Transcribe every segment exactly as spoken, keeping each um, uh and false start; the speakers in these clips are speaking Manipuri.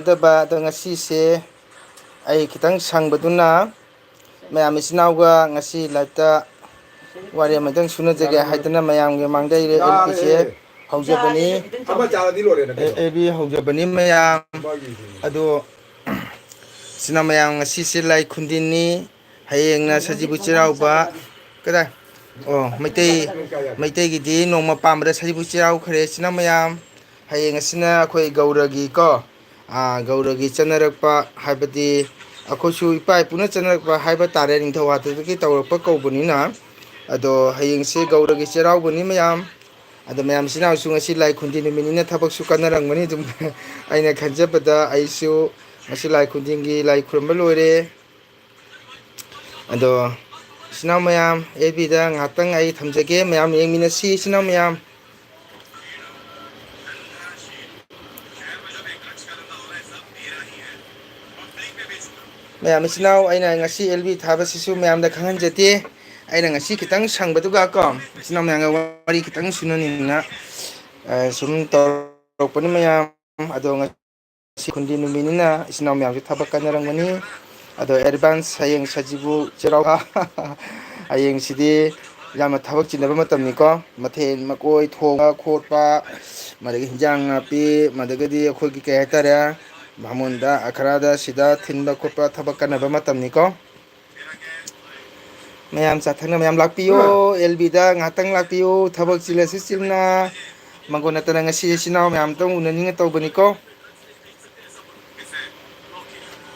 ꯅꯠꯇꯕ, ꯑꯗꯣ ꯉꯁꯤꯁꯦ ꯑꯩ ꯈꯤꯇꯪ ꯁꯪꯕꯗꯨꯅ ꯃꯌꯥꯝ ꯏꯆꯤꯟ ꯏꯅꯥꯎꯒ ꯉꯁꯤ live ꯇ ꯋꯥꯔꯤ ꯑꯃꯇꯪ ꯁꯨꯅꯖꯒꯦ ꯍꯥꯏꯗꯅ ꯃꯌꯥꯝꯒꯤ ꯃꯥꯡꯗ ꯑꯩ ꯑꯦꯜ ꯄꯤꯁꯦ ꯍꯧꯖꯕꯅꯤ꯫ ꯑꯃ ꯆꯥꯔꯗꯤ ꯂꯣꯏꯔꯦꯅ ꯑꯦ ꯀꯩꯅꯣ꯫ ꯑꯦꯜ ꯄꯤ ꯍꯧꯖꯕꯅꯤ ꯃꯌꯥꯝ꯫ ꯑꯃꯒꯤ ꯑꯗꯣ ꯏꯆꯤꯟ ꯏꯅꯥꯎ ꯃꯌꯥꯝ, ꯉꯁꯤꯁꯦ ꯂꯥꯏ ꯈꯨꯟꯗꯤꯟꯅꯤ, ꯍꯌꯦꯡꯅ ꯁꯖꯤꯕꯨ ꯆꯩꯔꯥꯎꯕ꯫ ꯀꯗꯥꯏ? ꯑꯣ, ꯃꯩꯇꯩ, ꯃꯩꯇꯩꯒꯤꯗꯤ ꯅꯣꯡꯃ ꯄꯥꯟꯕꯗ ꯁꯖꯤꯕꯨ ꯆꯩꯔꯥꯎꯈ꯭ꯔꯦ ꯏꯆꯤꯟ ꯏꯅꯥꯎ ꯃꯌꯥꯝ꯫ ꯍꯌꯦꯡ ꯑꯁꯤꯅ ꯑꯩꯈꯣꯏ ꯒꯧꯔꯒꯤ ꯀꯣ, ꯑꯥ, ꯒꯧꯔꯒꯤ ꯆꯠꯅꯔꯛꯄ, ꯍꯥꯏꯕꯗꯤ ꯑꯩꯈꯣꯏꯁꯨ ꯏꯄꯥ ꯏꯄꯨꯅ ꯆꯠꯅꯔꯛꯄ ꯍꯥꯏꯕ ꯇꯥꯔꯦ, ꯅꯤꯡꯊꯧ ꯍꯥꯛꯇꯛꯇꯒꯤ ꯇꯧꯔꯛꯄ ꯀꯧꯕꯅꯤꯅ꯫ ꯑꯗꯣ ꯍꯌꯦꯡꯁꯦ ꯒꯧꯔꯒꯤ ꯆꯩꯔꯥꯎꯕꯅꯤ ꯃꯌꯥꯝ꯫ ꯑꯗꯣ ꯃꯌꯥꯝ ꯏꯆꯤꯟ ꯏꯅꯥꯎꯁꯨ ꯉꯁꯤ ꯂꯥꯏ ꯈꯨꯟꯗꯤ ꯅꯨꯃꯤꯠꯅꯤꯅ ꯊꯕꯛꯁꯨ ꯀꯟꯅꯔꯝꯒꯅꯤ꯫ ꯑꯗꯨꯝ ꯑꯩꯅ ꯈꯟꯖꯕꯗ ꯑꯩꯁꯨ ꯉꯁꯤ ꯂꯥꯏ ꯈꯨꯟꯗꯤꯡꯒꯤ ꯂꯥꯏ ꯈꯨꯔꯨꯝꯕ ꯂꯣꯏꯔꯦ꯫ ꯑꯗꯣ ꯏꯆꯤꯟ ꯏꯅꯥꯎ ꯃꯌꯥꯝ, ꯑꯦꯜ ꯄꯤꯗ ꯉꯥꯏꯍꯥꯛꯇꯪ ꯑꯩ ꯊꯝꯖꯒꯦ, ꯃꯌꯥꯝ ꯌꯦꯡꯃꯤꯟꯅꯁꯤ ꯏꯆꯤꯟ ꯏꯅꯥꯎ ꯃꯌꯥꯝ꯫ ꯃꯌꯥꯝ ꯏꯆꯤꯟ ꯏꯅꯥꯎ, ꯑꯩꯅ ꯉꯁꯤ ꯑꯦꯜ ꯕꯤ ꯊꯥꯕꯁꯤꯁꯨ ꯃꯌꯥꯝꯗ ꯈꯪꯍꯟꯖꯗꯦ꯫ ꯑꯩꯅ ꯉꯁꯤ ꯈꯤꯇꯪ ꯁꯪꯕꯗꯨꯒ ꯀꯣ, ꯏꯆꯤꯟ ꯏꯅꯥꯎ ꯃꯌꯥꯝꯒ ꯋꯥꯔꯤ ꯈꯤꯇꯪ ꯁꯨꯅꯅꯤꯡꯅ, ꯑ, ꯁꯨꯝ ꯇꯧꯔꯛꯄꯅꯤ ꯃꯌꯥꯝ꯫ ꯑꯗꯣ ꯉꯁꯤ ꯈꯨꯟꯗꯤ ꯅꯨꯃꯤꯠꯅꯤꯅ ꯏꯆꯤꯟ ꯏꯅꯥꯎ ꯃꯌꯥꯝꯁꯨ ꯊꯕꯛ ꯀꯟꯅꯔꯝꯒꯅꯤ꯫ ꯑꯗꯣ advance ꯍꯌꯦꯡ ꯁꯖꯤꯕꯨ ꯆꯩꯔꯥꯎꯕ꯫ ꯍꯌꯦꯡꯁꯤꯗꯤ ꯌꯥꯝꯅ ꯊꯕꯛ ꯆꯤꯟꯅꯕ ꯃꯇꯝꯅꯤꯀꯣ꯫ ꯃꯊꯦꯜ ꯃꯀꯣꯏ ꯊꯣꯡꯕ ꯈꯣꯠꯄ, ꯃꯗꯒꯤ ꯍꯤꯟꯖꯥꯡ ꯅꯥꯄꯤ, ꯃꯗꯒꯤꯗꯤ ꯑꯩꯈꯣꯏꯒꯤ ꯀꯩ ꯍꯥꯏꯇꯥꯔꯦ, ꯕꯥꯃꯣꯟꯗ, ꯑꯈꯔꯥꯗ, ꯁꯤꯗ ꯊꯤꯟꯕ ꯈꯣꯠꯄ ꯊꯕꯛ ꯀꯟꯅꯕ ꯃꯇꯝꯅꯤꯀꯣ꯫ ꯃꯌꯥꯝ ꯆꯥ ꯊꯛꯅ ꯃꯌꯥꯝ ꯂꯥꯛꯄꯤꯌꯣ, ꯑꯦꯜ ꯕꯤꯗ ꯉꯥꯏꯍꯥꯛꯇꯪ ꯂꯥꯛꯄꯤꯌꯨ꯫ ꯊꯕꯛ ꯆꯤꯜꯂꯁꯨ ꯆꯤꯟꯅ, ꯃꯪꯒꯣꯜ ꯅꯠꯇꯅ ꯉꯁꯤ ꯏꯆꯤꯟ ꯏꯅꯥꯎ ꯃꯌꯥꯝꯇꯪ ꯎꯅꯅꯤꯡꯉ ꯇꯧꯕꯅꯤꯀꯣ꯫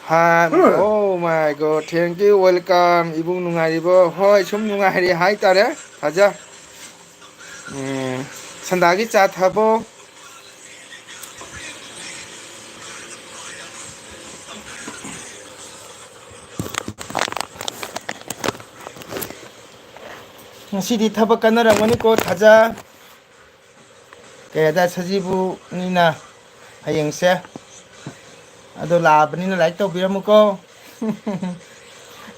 ꯍꯥ, oh my God, thank you, welcome꯫ ꯏꯕꯨꯡ ꯅꯨꯡꯉꯥꯏꯔꯤꯕꯣ? ꯍꯣꯏ, ꯁꯨꯝ ꯅꯨꯡꯉꯥꯏꯔꯤ ꯍꯥꯏꯇꯥꯔꯦ꯫ ꯊꯥꯖ꯫ ꯎꯝ, ꯁꯟꯗꯥꯒꯤ ꯆꯥ ꯊꯛꯑꯕꯣ? ꯉꯁꯤꯗꯤ ꯊꯕꯛ ꯀꯟꯅꯔꯝꯒꯅꯤꯀꯣ, ꯊꯥꯖ꯫ ꯀꯩ ꯍꯥꯏꯇꯥꯔꯦ, ꯁꯖꯤꯕꯨꯅꯤꯅ ꯍꯌꯦꯡꯁꯦ꯫ ꯑꯗꯣ ꯂꯥꯛꯑꯕꯅꯤꯅ like ꯇꯧꯕꯤꯔꯝꯃꯨꯀꯣ꯫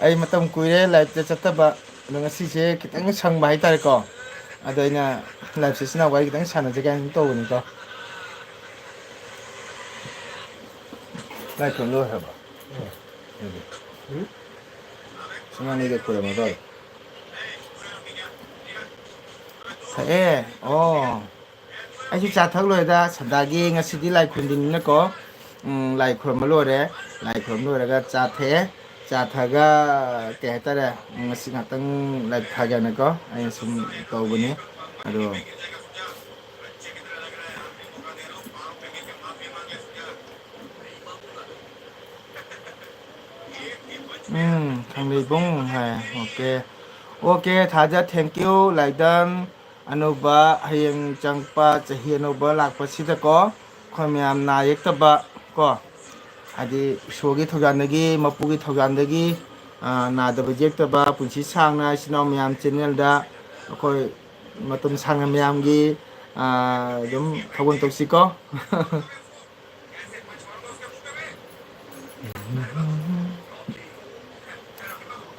ꯑꯩ ꯃꯇꯝ ꯀꯨꯏꯔꯦ live ꯇ ꯆꯠꯇꯕ꯫ ꯑꯗꯣ ꯉꯁꯤꯁꯦ ꯈꯤꯇꯪ ꯁꯪꯕ ꯍꯥꯏꯇꯥꯔꯦꯀꯣ꯫ ꯑꯗꯣ ꯑꯩꯅ live ꯁꯦ ꯏꯆꯤꯟ ꯏꯅꯥꯎ ꯋꯥꯔꯤ ꯈꯤꯇꯪ ꯁꯥꯟꯅꯖꯒꯦ ꯍꯥꯏꯅ ꯇꯧꯕꯅꯤꯀꯣ꯫ ꯂꯥꯏ ꯈꯨꯔꯨꯝ ꯂꯣꯏꯈ꯭ꯔꯕ? ꯑꯗꯨꯗꯤ꯫ ꯁꯨꯝ ꯑꯅꯤꯗ ꯈꯨꯔꯨꯝꯃꯗꯧꯔꯦ꯫ ꯊꯛꯑꯦ꯫ ꯑꯣ꯫ ꯑꯩꯁꯨ ꯆꯥ ꯊꯛ ꯂꯣꯏꯔꯦꯗ꯫ ꯁꯟꯗꯥꯒꯤ ꯉꯁꯤꯗꯤ ꯂꯥꯏ ꯈꯨꯔꯨꯝꯕꯅꯤꯅꯀꯣ꯫ ꯎꯝ, ꯂꯥꯏ ꯈꯨꯔꯨꯝꯕ ꯂꯣꯏꯔꯦ꯫ ꯂꯥꯏ ꯈꯨꯔꯨꯝꯕ ꯂꯣꯏꯔꯒ ꯆꯥ ꯊꯛꯑꯦ꯫ ꯆꯥ ꯊꯛꯑꯒ, ꯀꯩ ꯍꯥꯏꯇꯥꯔꯦ, ꯎꯝ, ꯉꯁꯤ ꯉꯥꯛꯇꯪ ꯂꯥꯏꯔꯤꯛ ꯊꯥꯒꯦꯅꯀꯣ ꯑꯩꯅ ꯁꯨꯝ ꯇꯧꯕꯅꯤ꯫ ꯑꯗꯣ ꯎꯝ, ꯈꯪꯂꯩꯕꯨꯡ ꯍꯥꯏ꯫ ꯑꯣꯀꯦ꯫ ꯑꯣꯀꯦ, ꯊꯥꯖ, thank you꯫ ꯂꯥꯏꯗꯝ ꯑꯅꯧꯕ ꯍꯌꯦꯡ ꯆꯪꯉꯛꯄ ꯆꯍꯤ ꯑꯅꯧꯕ ꯂꯥꯛꯄꯁꯤꯗꯀꯣ, ꯑꯩꯈꯣꯏ ꯃꯌꯥꯝ ꯅꯥ ꯌꯦꯛꯇꯕ ꯀꯣ, ꯍꯥꯏꯗꯤ ꯏꯁꯣꯔꯒꯤ ꯊꯧꯖꯥꯜꯗꯒꯤ, ꯃꯄꯨꯒꯤ ꯊꯧꯖꯥꯜꯗꯒꯤ, ꯑ, ꯅꯥꯗꯕ ꯌꯦꯛꯇꯕ ꯄꯨꯟꯁꯤ ꯁꯥꯡꯅ ꯏꯆꯤꯟ ꯏꯅꯥꯎ ꯃꯌꯥꯝ ꯆꯦꯟꯅꯦꯜꯗ ꯑꯩꯈꯣꯏ ꯃꯇꯝ ꯁꯥꯡꯅ ꯃꯌꯥꯝꯒꯤ, ꯑ, ꯑꯗꯨꯝ ꯊꯧꯒꯜ ꯇꯧꯁꯤꯀꯣ꯫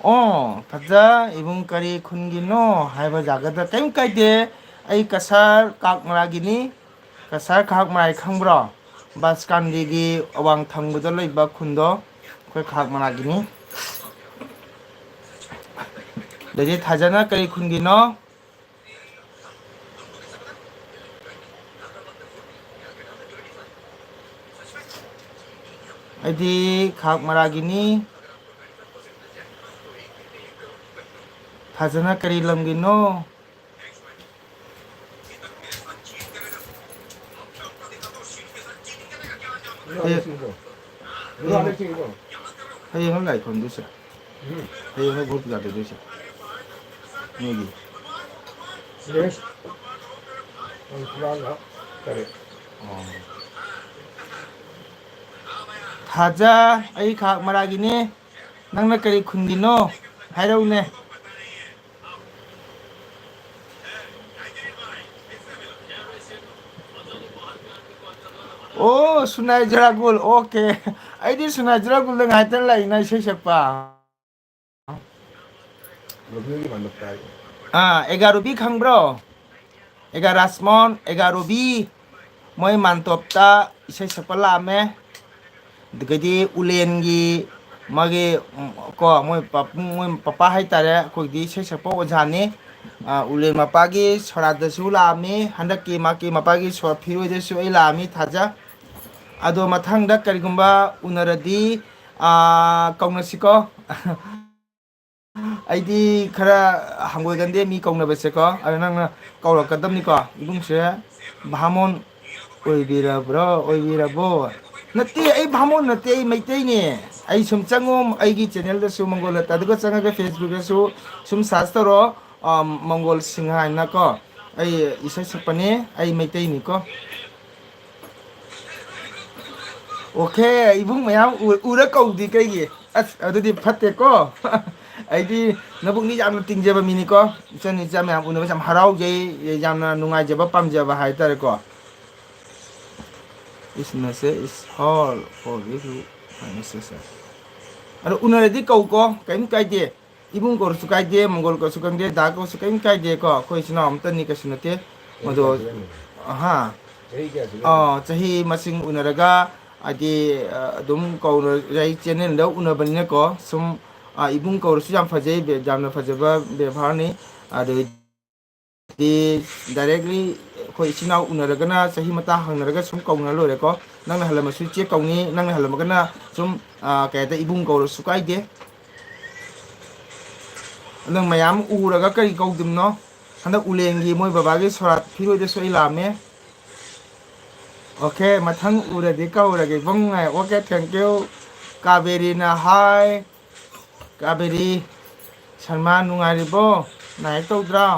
ꯑꯣ, ꯐꯖ ꯏꯕꯨꯡ ꯀꯔꯤ ꯈꯨꯟꯒꯤꯅꯣ ꯍꯥꯏꯕ ꯖꯒꯥꯗ ꯀꯔꯤꯝ ꯀꯥꯏꯗꯦ꯫ ꯑꯩ ꯀꯁꯥꯔ ꯀꯥꯛꯃꯔꯥꯒꯤꯅꯤ꯫ ꯀꯁꯥꯔ ꯀꯥꯛꯃꯔꯥꯏ ꯈꯪꯕ꯭ꯔꯣ? ꯕꯁ ꯀꯥꯟꯗꯤꯒꯤ ꯑꯋꯥꯡ ꯊꯪꯕꯗ ꯂꯩꯕ ꯈꯨꯟꯗꯣ ꯑꯩꯈꯣꯏ ꯀꯥꯛꯃꯔꯥꯒꯤꯅꯤ꯫ ꯑꯗꯩꯗꯤ ꯊꯥꯖꯅ ꯀꯔꯤ ꯈꯨꯟꯒꯤꯅꯣ? ꯑꯩꯗꯤ ꯈꯥꯛ ꯃꯔꯥꯒꯤꯅꯤ꯫ ꯊꯥꯖꯅ ꯀꯔꯤ ꯂꯝꯒꯤꯅꯣ? ꯍꯌꯦꯡ, ꯍꯌꯦꯡ, ꯍꯌꯦꯡ ꯂꯥꯏ ꯈꯨꯔꯨꯝꯗꯣꯏꯁꯦ꯫ ꯍꯌꯦꯡ ꯒ꯭ꯔꯨꯞ ꯌꯥꯗꯣꯏꯁꯦ꯫ ꯅꯣꯏꯒꯤ꯫ ꯁꯤꯗꯩ ꯇꯥꯡ ꯇꯔꯥꯃꯉꯥ ꯇꯔꯦꯠ꯫ ꯑꯣ꯫ ꯊꯥꯖ, ꯑꯩ ꯈꯥꯛ ꯃꯔꯥꯒꯤꯅꯦ꯫ ꯅꯪꯅ ꯀꯔꯤ ꯈꯨꯟꯒꯤꯅꯣ? ꯍꯥꯏꯔꯛꯎꯅꯦ꯫ ꯑꯣ, ꯁꯨꯅꯥꯏ ꯖꯔꯥꯒꯨꯜ꯫ ꯑꯣꯀꯦ꯫ ꯑꯩꯗꯤ ꯁꯨꯅꯥꯏ ꯖꯔꯥꯒꯨꯜꯗ ꯉꯥꯏꯇꯅ ꯂꯥꯛꯏꯅ ꯏꯁꯩ ꯁꯛꯄ꯫ ꯑꯥ, ꯑꯦꯒꯥꯔꯣꯕꯤ ꯈꯪꯕ꯭ꯔꯣ? ꯑꯦꯒꯥ ꯔꯥꯖꯃꯣꯍꯟ, ꯑꯦꯒꯥꯔꯣꯕꯤ꯫ ꯃꯣꯏ ꯃꯥꯟꯇꯣꯞꯇ ꯏꯁꯩ ꯁꯛꯄ ꯂꯥꯛꯑꯝꯃꯦ꯫ ꯑꯗꯒꯤꯗꯤ ꯎꯂꯦꯟꯒꯤ ꯃꯥꯒꯤ, ꯎꯝ, ꯀꯣ, ꯃꯣꯏ ꯄꯥꯕꯨꯡ, ꯃꯣꯏ ꯄꯄꯥ ꯍꯥꯏꯇꯥꯔꯦ, ꯑꯩꯈꯣꯏꯒꯤꯗꯤ ꯏꯁꯩ ꯁꯛꯄ ꯑꯣꯖꯥꯅꯤ꯫ ꯑ, ꯎꯂꯦꯟ ꯃꯄꯥꯒꯤ ꯁꯣꯔꯥꯠꯇꯁꯨ ꯂꯥꯛꯑꯝꯃꯤ, ꯍꯟꯗꯛꯀꯤ ꯃꯥꯒꯤ ꯃꯄꯥꯒꯤ ꯁꯣꯔꯥꯠ ꯐꯤꯔꯣꯏꯗꯁꯨ ꯑꯩ ꯂꯥꯛꯑꯝꯃꯤ, ꯊꯥꯖ꯫ ꯑꯗꯣ ꯃꯊꯪꯗ ꯀꯔꯤꯒꯨꯝꯕ ꯎꯅꯔꯗꯤ, ꯑ, ꯀꯧꯅꯁꯤꯀꯣ꯫ ꯑꯩꯗꯤ ꯈꯔ ꯍꯪꯒꯣꯏꯒꯟꯗꯦ ꯃꯤ ꯀꯧꯅꯕꯁꯦꯀꯣ꯫ ꯑꯗꯣ ꯅꯪꯅ ꯀꯧꯔꯛꯀꯗꯕꯅꯤꯀꯣ꯫ "ꯏꯕꯨꯡꯁꯦ ꯚꯥꯃꯣꯟ ꯑꯣꯏꯕꯤꯔꯕ꯭ꯔꯣ, ꯑꯣꯏꯕꯤꯔꯕꯣ?" ꯅꯠꯇꯦ, ꯑꯩ ꯚꯥꯃꯣꯟ ꯅꯠꯇꯦ, ꯑꯩ ꯃꯩꯇꯩꯅꯦ꯫ ꯑꯩ ꯁꯨꯝ ꯆꯪꯉꯣ, ꯑꯩꯒꯤ ꯆꯦꯅꯦꯜꯗꯁꯨ, ꯃꯪꯒꯣꯜ ꯂꯇꯥꯗꯨꯒ ꯆꯪꯉꯒ ꯐꯦꯁꯕꯨꯛꯇꯁꯨ ꯁꯨꯝ ꯁꯥꯔꯆ ꯇꯧꯔꯣ, ꯑ, ꯃꯪꯒꯣꯜ ꯁꯤꯡꯍ ꯍꯥꯏꯅꯀꯣ꯫ ꯑꯩ ꯏꯁꯩ ꯁꯛꯄꯅꯦ, ꯑꯩ ꯃꯩꯇꯩꯅꯤꯀꯣ꯫ ꯑꯣꯀꯦ, ꯏꯕꯨꯡ ꯃꯌꯥꯝ ꯎ-, ꯎꯔ ꯀꯧꯗꯤ ꯀꯩꯒꯤ? ꯑꯁ, ꯑꯗꯨꯗꯤ ꯐꯠꯇꯦꯀꯣ꯫ ꯑꯩꯗꯤ ꯅꯕꯨꯛꯅꯤ ꯌꯥꯝꯅ ꯇꯤꯡꯖꯕ ꯃꯤꯅꯤꯀꯣ꯫ ꯏꯆꯟ ꯏꯆꯥ ꯃꯌꯥꯝ ꯎꯅꯕꯁꯦ ꯌꯥꯝ ꯍꯔꯥꯎꯖꯩ, ꯌꯥꯝꯅ ꯅꯨꯡꯉꯥꯏꯖꯕ, ꯄꯥꯝꯖꯕ ꯍꯥꯏꯇꯥꯔꯦꯀꯣ꯫ This message is all for you, my sister. ꯑꯗꯣ ꯎꯅꯔꯗꯤ ꯀꯧꯀꯣ, ꯀꯔꯤꯝ ꯀꯥꯏꯗꯦ꯫ ꯏꯕꯨꯡ ꯀꯧꯔꯁꯨ ꯀꯥꯏꯗꯦ, ꯃꯪꯒꯣꯜ ꯀꯧꯔꯁꯨ ꯀꯥꯏꯗꯦ, ꯗꯥ ꯀꯧꯔꯁꯨ ꯀꯔꯤꯝ ꯀꯥꯏꯗꯦꯀꯣ꯫ ꯑꯩꯈꯣꯏ ꯏꯆꯤꯟ ꯏꯅꯥꯎ ꯑꯝꯇꯅꯤ, ꯀꯩꯁꯨ ꯅꯠꯇꯦ꯫ ꯃꯗꯣ, ꯆꯍꯤ ꯀꯌꯥ ꯁꯨꯔꯒꯦ? ꯑꯍꯥ꯫ ꯆꯍꯤ ꯀꯌꯥ ꯁꯨꯔꯒꯦ? ꯑꯥ, ꯆꯍꯤ ꯃꯁꯤꯡ ꯎꯅꯔꯒ, ꯍꯥꯏꯗꯤ, ꯑ, ꯑꯗꯨꯝ ꯀꯧꯅ-, ꯑꯩ ꯆꯦꯅꯦꯜꯗ ꯎꯅꯕꯅꯤꯅꯀꯣ, ꯁꯨꯝ, ꯑ, ꯏꯕꯨꯡ ꯀꯧꯔꯁꯨ ꯌꯥꯝ ꯐꯖꯩ, ꯕꯦ-, ꯌꯥꯝꯅ ꯐꯖꯕ ꯕꯦꯕꯥꯔꯅꯤ꯫ ꯑꯗꯩꯗꯤ directly ꯑꯩꯈꯣꯏ ꯏꯆꯤꯟ ꯏꯅꯥꯎ ꯎꯅꯔꯒꯅ ꯆꯍꯤ ꯃꯇꯥꯡ ꯍꯪꯅꯔꯒ ꯁꯨꯝ ꯀꯧꯅ ꯂꯣꯏꯔꯦꯀꯣ꯫ ꯅꯪꯅ ꯍꯜꯂꯝꯃꯁꯨ ꯏꯆꯦ ꯀꯧꯅꯤ, ꯅꯪꯅ ꯍꯜꯂꯝꯃꯒꯅ ꯁꯨꯝ, ꯑ, ꯀꯩ ꯍꯥꯏꯇꯥꯔꯦ, ꯏꯕꯨꯡ ꯀꯧꯔꯁꯨ ꯀꯥꯏꯗꯦ꯫ ꯅꯪ ꯃꯌꯥꯝ ꯎꯔꯒ ꯀꯔꯤ ꯀꯧꯗꯣꯏꯅꯣ? ꯍꯟꯗꯛ ꯎꯂꯦꯟꯒꯤ ꯃꯣꯏ ꯕꯕꯥꯒꯤ ꯁꯣꯔꯥꯠ ꯐꯤꯔꯣꯏꯗꯁꯨ ꯑꯩ ꯂꯥꯛꯑꯝꯃꯦ꯫ ꯑꯣꯀꯦ, ꯃꯊꯪ ꯎꯔꯗꯤ ꯀꯧꯔꯒꯦ ꯏꯕꯨꯡ꯫ Okay, thank you꯫ ꯀꯥꯕꯦꯔꯤꯅ ꯍꯥꯏ꯫ ꯀꯥꯕꯦꯔꯤ, ꯁꯜꯃꯥꯟ ꯅꯨꯡꯉꯥꯏꯔꯤꯕꯣ? ꯅꯥꯏꯛ ꯇꯧꯗ꯭ꯔꯣ?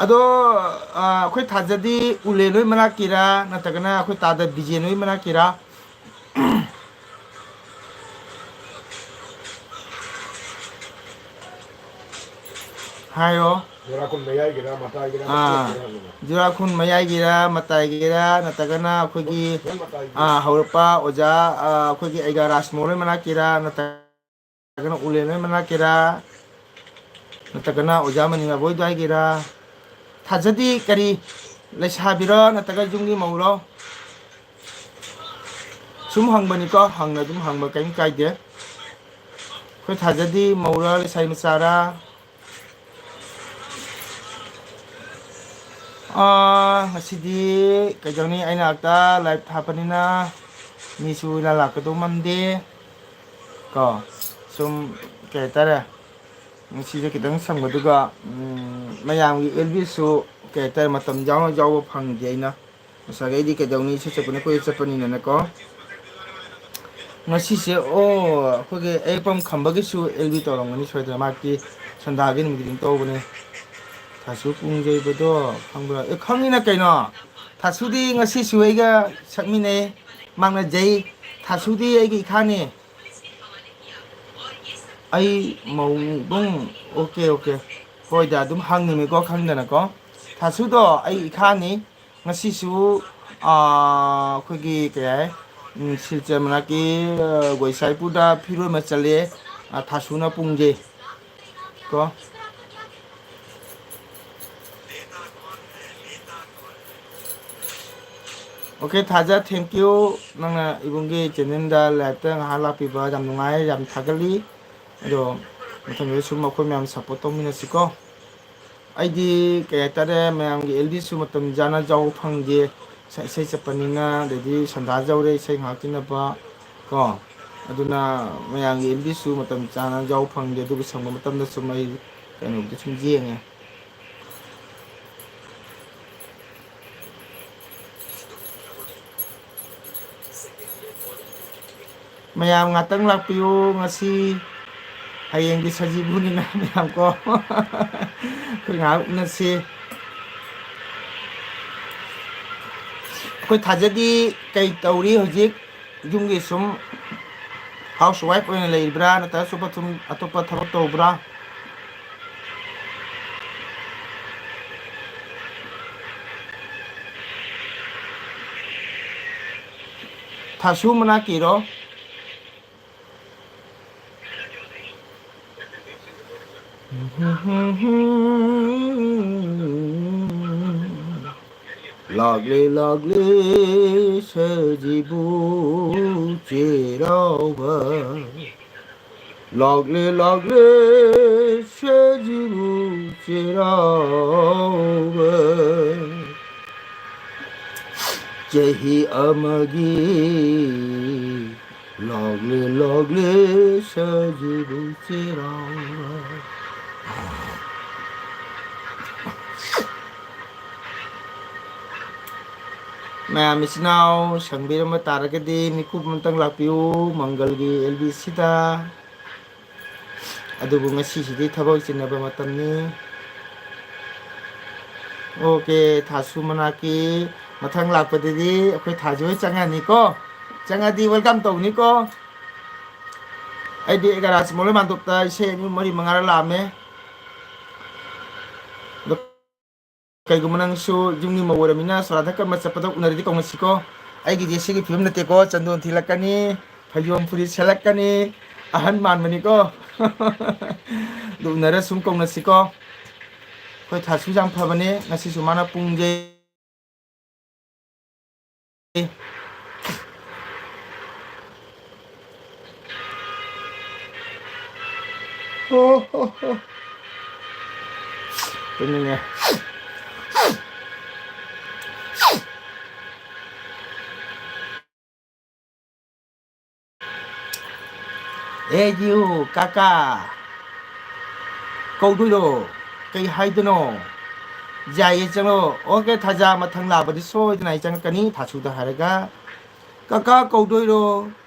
ꯑꯗꯣ, ꯑ, ꯑꯩꯈꯣꯏ ꯊꯥꯖꯗꯤ ꯎꯂꯦꯟ ꯍꯣꯏ ꯃꯅꯥꯛꯀꯤꯔꯥ, ꯅꯠꯇ꯭ꯔꯒꯅ ꯑꯩꯈꯣꯏ ꯇꯥꯗ ꯕꯤꯖꯦꯟ ꯍꯣꯏ ꯃꯅꯥꯛꯀꯤꯔꯥ? ꯍꯥꯏꯌꯣ꯫ ꯖꯨꯔꯥꯈꯨꯟ ꯃꯌꯥꯏꯒꯤꯔ, ꯃꯇꯥꯏꯒꯤꯔ, ꯑꯥ, ꯃꯊꯛꯀꯤꯔ ꯍꯥꯏꯕꯅꯣ? ꯖꯨꯔꯥꯈꯨꯟ ꯃꯌꯥꯏꯒꯤꯔ, ꯃꯇꯥꯏꯒꯤꯔ, ꯅꯠꯇ꯭ꯔꯒꯅ ꯑꯩꯈꯣꯏꯒꯤ, ꯍꯣꯏ, ꯃꯇꯥꯏꯒꯤ꯫ ꯑꯥ, ꯍꯧꯔꯛꯄ ꯑꯣꯖꯥ, ꯑꯥ, ꯑꯩꯈꯣꯏꯒꯤ ꯑꯩꯒ ꯔꯥꯖꯃꯣꯍꯟ ꯍꯣꯏ ꯃꯅꯥꯛꯀꯤꯔ, ꯅꯠꯇ꯭ꯔꯒꯅ ꯎꯂꯦꯟ ꯍꯣꯏ ꯃꯅꯥꯛꯀꯤꯔ, ꯅꯠꯇ꯭ꯔꯒꯅ ꯑꯣꯖꯥ ꯃꯅꯤꯃꯥꯕꯣꯏ ꯑꯗꯨꯋꯥꯏꯒꯤꯔ? ꯊꯥꯖꯗꯤ ꯀꯔꯤ ꯂꯩꯁꯥꯕꯤꯔꯣ ꯅꯠꯇ꯭ꯔꯒ ꯌꯨꯝꯒꯤ ꯃꯧꯔꯣ? ꯁꯨꯝ ꯍꯪꯕꯅꯤꯀꯣ, ꯍꯪꯅ ꯑꯗꯨꯝ ꯍꯪꯕ, ꯀꯔꯤꯝ ꯀꯥꯏꯗꯦ꯫ ꯑꯩꯈꯣꯏ ꯊꯥꯖꯗꯤ ꯃꯧꯔꯥ ꯂꯩꯁꯥꯕꯤ ꯃꯆꯥꯔꯥ? ꯑꯥ, ꯉꯁꯤꯗꯤ ꯀꯩꯗꯧꯅꯤ, ꯑꯩꯅ ꯉꯥꯛꯇ ꯂꯥꯏꯞ ꯊꯥꯕꯅꯤꯅ ꯃꯤꯁꯨ ꯏꯂꯥꯛ ꯂꯥꯛꯀꯗꯧ ꯃꯥꯟꯗꯦ ꯀꯣ꯫ ꯁꯨꯝ, ꯀꯩ ꯍꯥꯏꯇꯥꯔꯦ, ꯉꯁꯤꯁꯦ ꯈꯤꯇꯪ ꯁꯪꯕꯗꯨꯒ, ꯎꯝ, ꯃꯌꯥꯝꯒꯤ ꯑꯦꯜ ꯕꯤꯁꯨ, ꯀꯩ ꯍꯥꯏꯇꯥꯔꯦ, ꯃꯇꯝ ꯌꯥꯎꯅ ꯌꯥꯎꯕ ꯐꯪꯗꯦ꯫ ꯑꯩꯅ ꯉꯁꯥꯏꯈꯩꯗꯤ ꯀꯩꯗꯧꯅꯤ, ꯏꯁꯩ ꯆꯠꯄꯅꯤ, ꯀꯣꯏꯆꯠ ꯆꯠꯄꯅꯤꯅꯅꯦꯀꯣ꯫ ꯉꯁꯤꯁꯦ, ꯑꯣ, ꯑꯩꯈꯣꯏꯒꯤ ꯑꯌꯦꯛꯄꯝ ꯈꯝꯕꯒꯤꯁꯨ ꯑꯦꯜ ꯕꯤ ꯇꯧꯔꯝꯒꯅꯤ ꯁꯣꯏꯗꯅ, ꯃꯍꯥꯛꯇꯤ ꯁꯟꯗꯥꯒꯤ ꯅꯨꯃꯤꯠ ꯈꯨꯗꯤꯡ ꯇꯧꯕꯅꯦ꯫ ꯊꯥꯁꯨ ꯄꯨꯡꯖꯩꯕꯗꯣ ꯈꯪꯕ꯭ꯔꯥ? ꯑꯦ, ꯈꯪꯉꯤꯅ ꯀꯩꯅꯣ꯫ ꯊꯥꯁꯨꯗꯤ ꯉꯁꯤꯁꯨ ꯑꯩꯒ ꯁꯛꯃꯤꯟꯅꯩ, ꯃꯥꯛꯅꯖꯩ꯫ ꯊꯥꯁꯨꯗꯤ ꯑꯩꯒꯤ ꯏꯈꯥꯅꯤ꯫ ꯑꯩ ꯃꯧ ꯑꯗꯨꯝ, ꯑꯣꯀꯦ, ꯑꯣꯀꯦ꯫ ꯍꯣꯏꯗ, ꯑꯗꯨꯝ ꯍꯪꯉꯤꯃꯤꯀꯣ, ꯈꯪꯗꯅꯀꯣ꯫ ꯊꯥꯁꯨꯗꯣ ꯑꯩ ꯏꯈꯥꯅꯤ꯫ ꯉꯁꯤꯁꯨ, ꯑꯥ, ꯑꯩꯈꯣꯏꯒꯤ ꯀꯩ ꯍꯥꯏ, ꯎꯝ, ꯁꯤꯜꯆꯔ ꯃꯅꯥꯛꯀꯤ, ꯑ, ꯒꯣꯏꯁꯥꯏꯄꯨꯔꯗ ꯐꯤꯔꯣꯏ ꯑꯃ ꯆꯠꯂꯦ꯫ ꯑ, ꯊꯥꯁꯨꯅ ꯄꯨꯡꯁꯦ ꯀꯣ꯫ ꯑꯣꯀꯦ, ꯊꯥꯖ, thank you꯫ ꯅꯪꯅ ꯏꯕꯨꯡꯒꯤ ꯆꯦꯅꯦꯜꯗ ꯂꯥꯏꯞꯇ ꯉꯥꯏꯍꯥꯛ ꯂꯥꯛꯄꯤꯕ ꯌꯥꯝ ꯅꯨꯡꯉꯥꯏ, ꯌꯥꯝ ꯊꯥꯒꯠꯂꯤ꯫ ꯑꯗꯣ ꯃꯊꯪꯗꯁꯨ ꯁꯨꯝ ꯑꯩꯈꯣꯏ ꯃꯌꯥꯝ ꯁꯞꯄꯣꯔꯠ ꯇꯧꯃꯤꯟꯅꯁꯤꯀꯣ꯫ ꯑꯩꯗꯤ, ꯀꯩ ꯍꯥꯏꯇꯥꯔꯦ, ꯃꯌꯥꯝꯒꯤ ꯑꯦꯜ ꯕꯤꯁꯨ ꯃꯇꯝ ꯆꯥꯅ ꯌꯥꯎꯕ ꯐꯪꯗꯦ꯫ ꯏꯁꯩ, ꯏꯁꯩ ꯆꯠꯄꯅꯤꯅ, ꯑꯗꯩꯗꯤ ꯁꯟꯗꯥ ꯌꯧꯔꯦ, ꯏꯁꯩ ꯉꯥꯏꯍꯥꯛ ꯇꯤꯟꯅꯕ ꯀꯣ꯫ ꯑꯗꯨꯅ ꯃꯌꯥꯝꯒꯤ ꯑꯦꯜ ꯕꯤꯁꯨ ꯃꯇꯝ ꯆꯥꯅ ꯌꯥꯎꯕ ꯐꯪꯗꯦ꯫ ꯑꯗꯨꯕꯨ ꯁꯪꯕ ꯃꯇꯝꯗ ꯁꯨꯝ ꯑꯩ ꯀꯩꯅꯣꯗ ꯁꯨꯝ ꯌꯦꯡꯉꯦ꯫ ꯃꯌꯥꯝ ꯉꯥꯛꯇꯪ ꯂꯥꯛꯄꯤꯌꯨ ꯉꯁꯤ, ꯍꯌꯦꯡꯗꯤ ꯁꯖꯤꯕꯨꯅꯤꯅ ꯃꯌꯥꯝ ꯀꯣ꯫ ꯑꯩꯈꯣꯏ ꯉꯥꯏꯍꯥꯛ ꯎꯅꯁꯤ꯫ ꯑꯩꯈꯣꯏ ꯊꯥꯖꯗꯤ ꯀꯩ ꯇꯧꯔꯤ ꯍꯧꯖꯤꯛ? ꯌꯨꯝꯒꯤ ꯁꯨꯝ ꯍꯥꯎꯁ ꯋꯥꯏꯐ ꯑꯣꯏꯅ ꯂꯩꯔꯤꯕ꯭ꯔꯥ, ꯅꯠꯇ꯭ꯔꯒ ꯑꯇꯣꯞꯄ ꯊꯕꯛ ꯇꯧꯕ꯭ꯔꯥ? ꯊꯥꯁꯨ ꯃꯅꯥꯛꯀꯤꯔꯣ? ꯂꯥꯛꯂꯦ ꯂꯥꯛꯂꯦ ꯁꯖꯤꯕꯨ ꯆꯩꯔꯥꯎꯕ, ꯂꯥꯛꯂꯦ ꯂꯥꯛꯂꯦ ꯁꯖꯤꯕꯨ ꯆꯩꯔꯥꯎꯕ, ꯆꯍꯤ ꯑꯃꯒꯤ ꯂꯥꯛꯂꯦ ꯂꯥꯛꯂꯦ ꯁꯖꯤꯕꯨ ꯆꯩꯔꯥꯎꯕ꯫ ꯃꯌꯥꯝ ꯏꯆꯤꯟ ꯏꯅꯥꯎ ꯁꯪꯕꯤꯔꯝꯕ ꯇꯥꯔꯒꯗꯤ ꯃꯤꯀꯨꯞ ꯑꯃꯇꯪ ꯂꯥꯛꯄꯤꯌꯨ ꯃꯪꯒꯜꯒꯤ ꯑꯦꯜ ꯕꯤꯁꯤꯗ꯫ ꯑꯗꯨꯕꯨ ꯉꯁꯤꯁꯤꯗꯤ ꯊꯕꯛ ꯆꯤꯟꯅꯕ ꯃꯇꯝꯅꯤ꯫ ꯑꯣꯀꯦ, ꯊꯥꯁꯨ ꯃꯅꯥꯛꯀꯤ ꯃꯊꯪ ꯂꯥꯛꯄꯗꯗꯤ ꯑꯩꯈꯣꯏ ꯊꯥꯁꯨ ꯍꯣꯏ ꯆꯪꯉꯅꯤꯀꯣ꯫ ꯆꯪꯉꯗꯤ welcome ꯇꯧꯅꯤꯀꯣ꯫ ꯑꯩꯗꯤ ꯑꯦꯒꯥꯔꯥꯁꯤ ꯃꯣꯂꯣꯏ ꯃꯥꯟꯗꯣꯞꯇ ꯏꯁꯩ ꯑꯅꯤ ꯃꯔꯤ ꯃꯉꯥꯔ ꯂꯥꯛꯑꯝꯃꯦ꯫ ꯑꯗꯣ ꯀꯩꯒꯨꯝꯕ ꯅꯪꯁꯨ ꯌꯨꯝꯒꯤ ꯃꯧ ꯑꯣꯏꯔꯃꯤꯅ ꯁꯣꯔꯥꯠ ꯀꯝꯕ ꯆꯠꯄꯗ ꯎꯅꯔꯗꯤ ꯀꯧꯅꯁꯤꯀꯣ꯫ ꯑꯩꯒꯤꯗꯤ ꯁꯤꯒꯤ ꯐꯤꯕꯝ ꯅꯠꯇꯦꯀꯣ, ꯆꯟꯗꯣꯟ ꯊꯤꯜꯂꯛꯀꯅꯤ, ꯐꯩꯖꯣꯝ ꯐꯨꯔꯤꯠ ꯁꯦꯠꯂꯛꯀꯅꯤ, ꯑꯍꯟ ꯃꯥꯟꯕꯅꯤꯀꯣ꯫ ꯑꯗꯨ ꯎꯅꯔ ꯁꯨꯝ ꯀꯧꯅꯁꯤꯀꯣ꯫ ꯑꯩꯈꯣꯏ ꯊꯥꯁꯨ ꯌꯥꯝ ꯐꯕꯅꯦ, ꯉꯁꯤꯁꯨ ꯃꯥꯅ ꯄꯨꯡꯁꯦ ꯑꯣ, ꯑꯣ, ꯑꯣ꯫ ꯇꯨꯝꯅꯤꯡꯉꯦ꯫ ꯑꯦ ꯌꯨ ꯀꯥꯀꯥ ꯀꯧꯗꯣꯏꯔꯣ? ꯀꯩ ꯍꯥꯏꯗꯣꯏꯅꯣ? ꯌꯥꯏꯌꯦ, ꯆꯪꯉꯣ꯫ ꯑꯣꯀꯦ, ꯊꯥꯖ ꯃꯊꯪ ꯂꯥꯛꯄꯗꯤ ꯁꯣꯏꯗꯅ ꯑꯩ ꯆꯪꯉꯛꯀꯅꯤ ꯊꯥꯁꯨꯗ ꯍꯥꯏꯔꯒ꯫ ꯀꯥꯀꯥ ꯀꯧꯗꯣꯏꯔꯣ?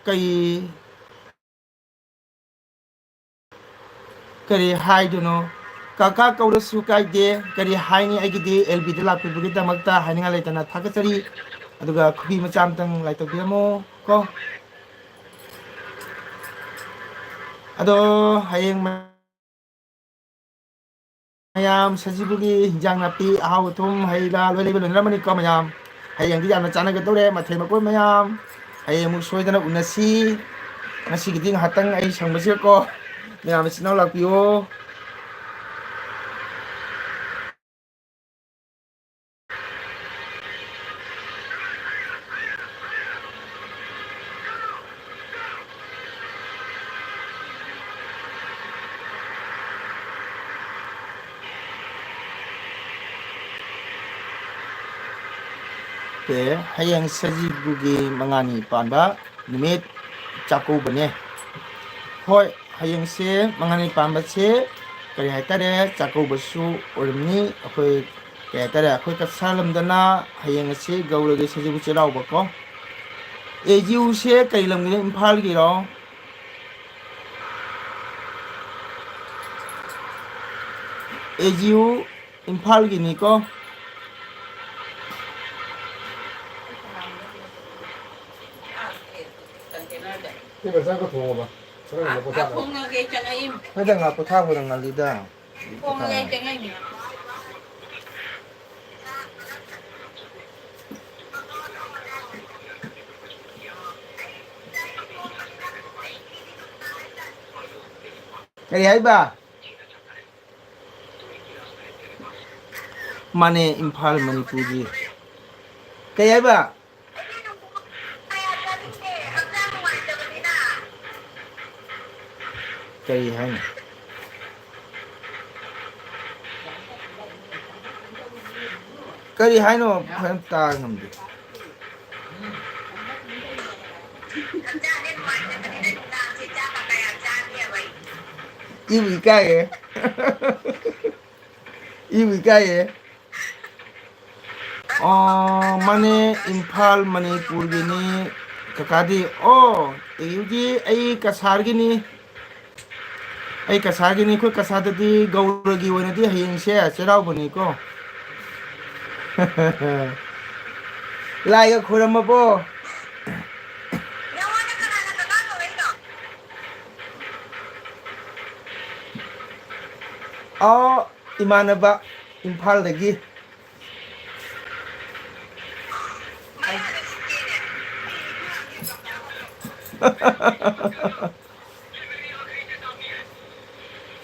ꯀꯩ ꯀꯔꯤ ꯍꯥꯏꯗꯣꯏꯅꯣ? ꯀꯥꯀꯥ ꯀꯧꯔꯁꯨ ꯀꯥꯏꯗꯦ꯫ ꯀꯔꯤ ꯍꯥꯏꯅꯤ? ꯑꯩꯒꯤꯗꯤ ꯑꯦꯜ ꯕꯤꯗ ꯂꯥꯛꯄꯤꯕꯒꯤꯗꯃꯛꯇ ꯍꯥꯏꯅꯤꯡꯉꯥꯏ ꯂꯩꯇꯅ ꯊꯥꯒꯠꯆꯔꯤ꯫ ꯑꯗꯨꯒ ꯈꯨꯕꯤ ꯃꯆꯥ ꯑꯃꯇꯪ ꯂꯥꯏꯇꯧꯕꯤꯔꯝꯃꯣ ꯀꯣ꯫ ꯑꯗꯣ ꯍꯌꯦꯡ ꯃꯌꯥꯝ ꯁꯖꯤꯕꯨꯒꯤ ꯍꯤꯟꯖꯥꯡ ꯅꯥꯄꯤ, ꯑꯍꯥꯎ ꯑꯊꯨꯝ, ꯍꯩ ꯔꯥ ꯂꯣꯏ ꯂꯩꯕ ꯂꯣꯏꯅꯔꯝꯃꯅꯤꯀꯣ ꯃꯌꯥꯝ? ꯍꯌꯦꯡꯗꯤ ꯌꯥꯝꯅ ꯆꯥꯟꯅꯒꯗꯧꯔꯦ ꯃꯊꯦꯜ ꯃꯀꯣꯏ ꯃꯌꯥꯝ꯫ ꯍꯌꯦꯡ ꯑꯃꯨꯛ ꯁꯣꯏꯗꯅ ꯎꯅꯁꯤ꯫ ꯉꯁꯤꯒꯤꯗꯤ ꯉꯥꯏꯍꯥꯛꯇꯪ ꯑꯩ ꯁꯪꯕꯁꯤꯒꯀꯣ ꯃꯌꯥꯝ ꯏꯆꯤꯟ ꯏꯅꯥꯎ ꯂꯥꯛꯄꯤꯌꯣ꯫ ꯍꯌꯦꯡꯁꯦ ꯍꯌꯦꯡ ꯁꯖꯤꯕꯨꯒꯤ ꯃꯉꯥꯅꯤ ꯄꯥꯟꯕ ꯅꯨꯃꯤꯠ ꯆꯥꯛꯀꯧꯕꯅꯦ꯫ ꯍꯣꯏ, ꯍꯌꯦꯡꯁꯦ ꯃꯉꯥꯅꯤ ꯄꯥꯟꯕꯁꯦ ꯀꯔꯤ ꯍꯥꯏꯇꯥꯔꯦ, ꯆꯥꯛꯀꯧꯕꯁꯨ ꯑꯣꯏꯔꯝꯅꯤ꯫ ꯑꯩꯈꯣꯏ ꯀꯔꯤ ꯍꯥꯏꯇꯥꯔꯦ, ꯑꯩꯈꯣꯏ ꯀꯁꯥꯔ ꯂꯝꯗꯅ ꯍꯌꯦꯡ ꯑꯁꯤ ꯒꯧꯔꯒꯤ ꯁꯖꯤꯕꯨ ꯆꯩꯔꯥꯎꯕꯀꯣ꯫ ꯑꯦ ꯖꯤ ꯌꯨꯁꯦ ꯀꯔꯤ ꯂꯝꯒꯤꯅꯣ, ꯏꯝꯐꯥꯜꯒꯤꯔꯣ? A G U ꯏꯝꯐꯥꯜꯒꯤꯅꯤꯀꯣ꯫ ꯁꯤ ꯕꯖꯥꯔꯒ ꯊꯣꯡꯉꯕ? ꯈꯔ ꯉꯟꯅ ꯄꯣꯊꯥꯅꯕ꯫ ꯅꯠꯇꯦ, ꯉꯥꯏꯍꯥꯛ ꯄꯣꯊꯥꯕꯗ ꯉꯜꯂꯤꯗ꯫ ꯀꯔꯤ ꯍꯥꯏꯕ? ꯃꯥꯅꯦ, ꯏꯝꯐꯥꯜ, ꯃꯅꯤꯄꯨꯔꯒꯤ꯫ ꯀꯩ ꯍꯥꯏꯕ? ꯀꯔꯤ ꯍꯥꯏꯅꯣ? ꯀꯔꯤ ꯍꯥꯏꯅꯣ? ꯐꯖꯅ ꯇꯥ ꯉꯝꯗꯦ꯫ ꯏꯕꯨ ꯏꯀꯥꯏꯌꯦ꯫ ꯏꯕꯨ ꯏꯀꯥꯏꯌꯦ꯫ ꯑꯣ, ꯃꯥꯅꯦ, ꯏꯝꯐꯥꯜ, ꯃꯅꯤꯄꯨꯔꯒꯤꯅꯤ꯫ ꯀꯀꯥꯗꯤ, ꯑꯣ, ꯑꯩꯒꯤ, ꯑꯩ ꯀꯁꯥꯔꯒꯤꯅꯤ꯫ ꯑꯩ ꯀꯁꯥꯔꯒꯤꯅꯤ꯫ ꯑꯩꯈꯣꯏ ꯀꯁꯥꯔꯗꯗꯤ ꯒꯧꯔꯒꯤ ꯑꯣꯏꯅꯗꯤ ꯍꯌꯦꯡꯁꯦ ꯆꯩꯔꯥꯎꯕꯅꯤꯀꯣ꯫ ꯂꯥꯏꯒ ꯈꯣꯏꯔꯝꯃꯕꯣ? ꯑꯣ, ꯏꯃꯥꯟꯅꯕ ꯏꯝꯐꯥꯜꯗꯒꯤ꯫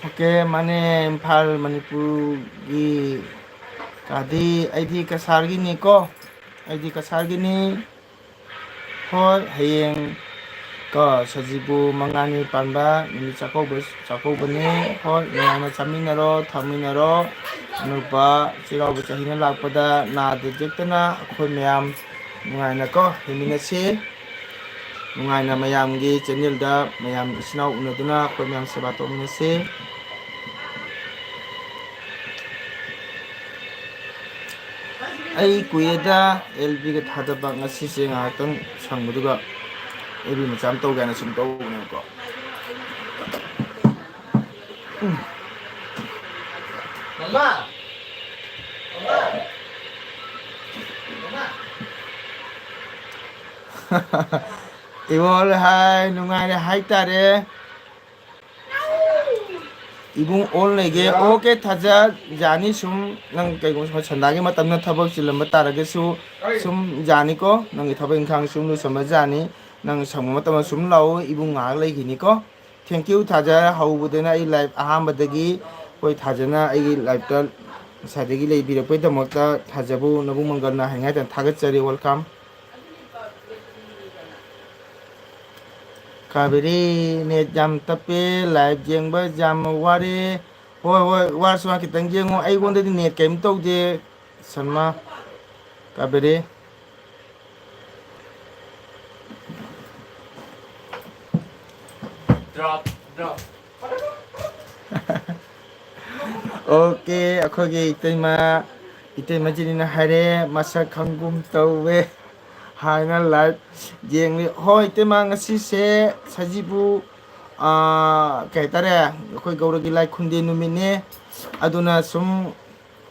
ꯑꯣꯀꯦ, ꯃꯥꯅꯦ, ꯏꯝꯐꯥꯜ, ꯃꯅꯤꯄꯨꯔꯒꯤ ꯀꯥꯗꯤ ꯑꯩꯗꯤ ꯀꯁꯥꯔꯒꯤꯅꯤꯀꯣ, ꯑꯩꯗꯤ ꯀꯁꯥꯔꯒꯤꯅꯤ꯫ ꯍꯣꯏ, ꯍꯌꯦꯡ ꯀꯣ, ꯁꯖꯤꯕꯨ ꯃꯉꯥꯅꯤ ꯄꯥꯟꯕ ꯅꯨꯃꯤꯠ ꯆꯥꯛꯀꯧꯕ, ꯆꯥꯛꯀꯧꯕꯅꯤ꯫ ꯍꯣꯏ, ꯅꯨꯡꯉꯥꯏꯅ ꯆꯥꯃꯤꯟꯅꯔꯣ, ꯊꯛꯃꯤꯟꯅꯔꯣ꯫ ꯑꯅꯧꯕ ꯆꯩꯔꯥꯎꯕ ꯆꯍꯤꯅ ꯂꯥꯛꯄꯗ ꯅꯥꯗ ꯌꯦꯛꯇꯅ ꯑꯩꯈꯣꯏ ꯃꯌꯥꯝ ꯅꯨꯡꯉꯥꯏꯅ ꯀꯣ ꯍꯤꯡꯃꯤꯟꯅꯁꯤ꯫ ꯅꯨꯡꯉꯥꯏꯅ ꯃꯌꯥꯝꯒꯤ ꯆꯦꯅꯦꯜꯗ ꯃꯌꯥꯝ ꯏꯆꯤꯟ ꯏꯅꯥꯎ ꯎꯅꯗꯨꯅ ꯑꯩꯈꯣꯏ ꯃꯌꯥꯝ ꯁꯦꯕꯥ ꯇꯧꯃꯤꯟꯅꯁꯤ꯫ ꯑꯩ ꯀꯨꯏꯔꯦꯗ ꯑꯦꯜ ꯕꯤꯒ ꯊꯥꯗꯕ, ꯉꯁꯤꯁꯦ ꯉꯥꯏꯍꯥꯛꯇꯪ ꯁꯪꯕꯗꯨꯒ ꯑꯦꯜ ꯕꯤ ꯃꯆꯥ ꯑꯃ ꯇꯧꯒꯦꯅ ꯁꯨꯝ ꯇꯧꯕꯅꯦꯕꯀꯣ꯫ ꯎꯝ꯫ ꯃꯃꯥ! ꯃꯃꯥ! ꯃꯃꯥ! ꯏꯕꯣꯜ ꯍꯥꯏ, ꯅꯨꯡꯉꯥꯏꯔꯦ ꯍꯥꯏꯇꯥꯔꯦ꯫ ꯏꯕꯨꯡ ꯑꯣꯜ ꯂꯩꯒꯦ꯫ ꯑꯣꯀꯦ, ꯊꯥꯖ, ꯌꯥꯅꯤ꯫ ꯁꯨꯝ ꯅꯪ ꯀꯩꯒꯨꯝꯕ ꯁꯟꯗꯥꯒꯤ ꯃꯇꯝꯗ ꯊꯕꯛ ꯆꯤꯜꯂꯝꯕ ꯇꯥꯔꯒꯁꯨ ꯁꯨꯝ ꯌꯥꯅꯤꯀꯣ, ꯅꯪꯒꯤ ꯊꯕꯛ ꯏꯪꯈꯥꯡ ꯁꯨꯝ ꯂꯣꯏꯁꯟꯕ ꯌꯥꯅꯤ꯫ ꯅꯪ ꯁꯪꯕ ꯃꯇꯝꯗ ꯁꯨꯝ ꯂꯥꯛꯑꯣ, ꯏꯕꯨꯡ ꯉꯥꯏꯍꯥꯛ ꯂꯩꯈꯤꯅꯤꯀꯣ꯫ Thank you ꯊꯥꯖ, ꯍꯧꯕꯗꯅ ꯑꯩ ꯂꯥꯏꯚ ꯑꯍꯥꯟꯕꯗꯒꯤ ꯑꯩꯈꯣꯏ ꯊꯥꯖꯅ ꯑꯩꯒꯤ ꯂꯥꯏꯚꯇ ꯉꯁꯥꯏꯗꯒꯤ ꯂꯩꯕꯤꯔꯛꯄꯒꯤꯗꯃꯛꯇ ꯊꯥꯖꯕꯨ ꯅꯕꯨꯡ ꯃꯪꯒꯜꯅ ꯍꯥꯏꯅꯤꯡꯉꯥꯏ ꯂꯩꯇꯅ ꯊꯥꯒꯠꯆꯔꯤ꯫ Welcome꯫ ꯀꯥꯕꯦꯔꯤ, ꯅꯦꯠ ꯌꯥꯝ ꯇꯞꯄꯦ, ꯂꯥꯏꯚ ꯌꯦꯡꯕ ꯌꯥꯝ ꯋꯥꯔꯦ꯫ ꯍꯣꯏ, ꯍꯣꯏ, ꯋꯥꯔꯁꯨ ꯋꯥ ꯈꯤꯇꯪ ꯌꯦꯡꯉꯣ꯫ ꯑꯩꯉꯣꯟꯗꯗꯤ ꯅꯦꯠ ꯀꯔꯤꯝ ꯇꯧꯗꯦ, Sharma, Kaveri. Drop, drop꯫ Okay, ꯑꯩꯈꯣꯏꯒꯤ ꯏꯇꯩꯃ, ꯏꯇꯩꯃ ꯖꯤꯅꯤꯅ ꯍꯥꯏꯔꯦ, ꯃꯁꯛ ꯈꯪꯒꯨꯝ ꯇꯧꯋꯦ ꯍꯥꯏꯅ ꯂꯥꯏꯚ ꯌꯦꯡꯂꯤ꯫ ꯍꯣꯏ, ꯏꯇꯩꯃ, ꯉꯁꯤꯁꯦ ꯁꯖꯤꯕꯨ, ꯑꯥ, ꯀꯩ ꯍꯥꯏꯇꯥꯔꯦ, ꯑꯩꯈꯣꯏ ꯒꯧꯔꯒꯤ ꯂꯥꯏ ꯈꯨꯟꯗꯦ ꯅꯨꯃꯤꯠꯅꯦ꯫ ꯑꯗꯨꯅ ꯁꯨꯝ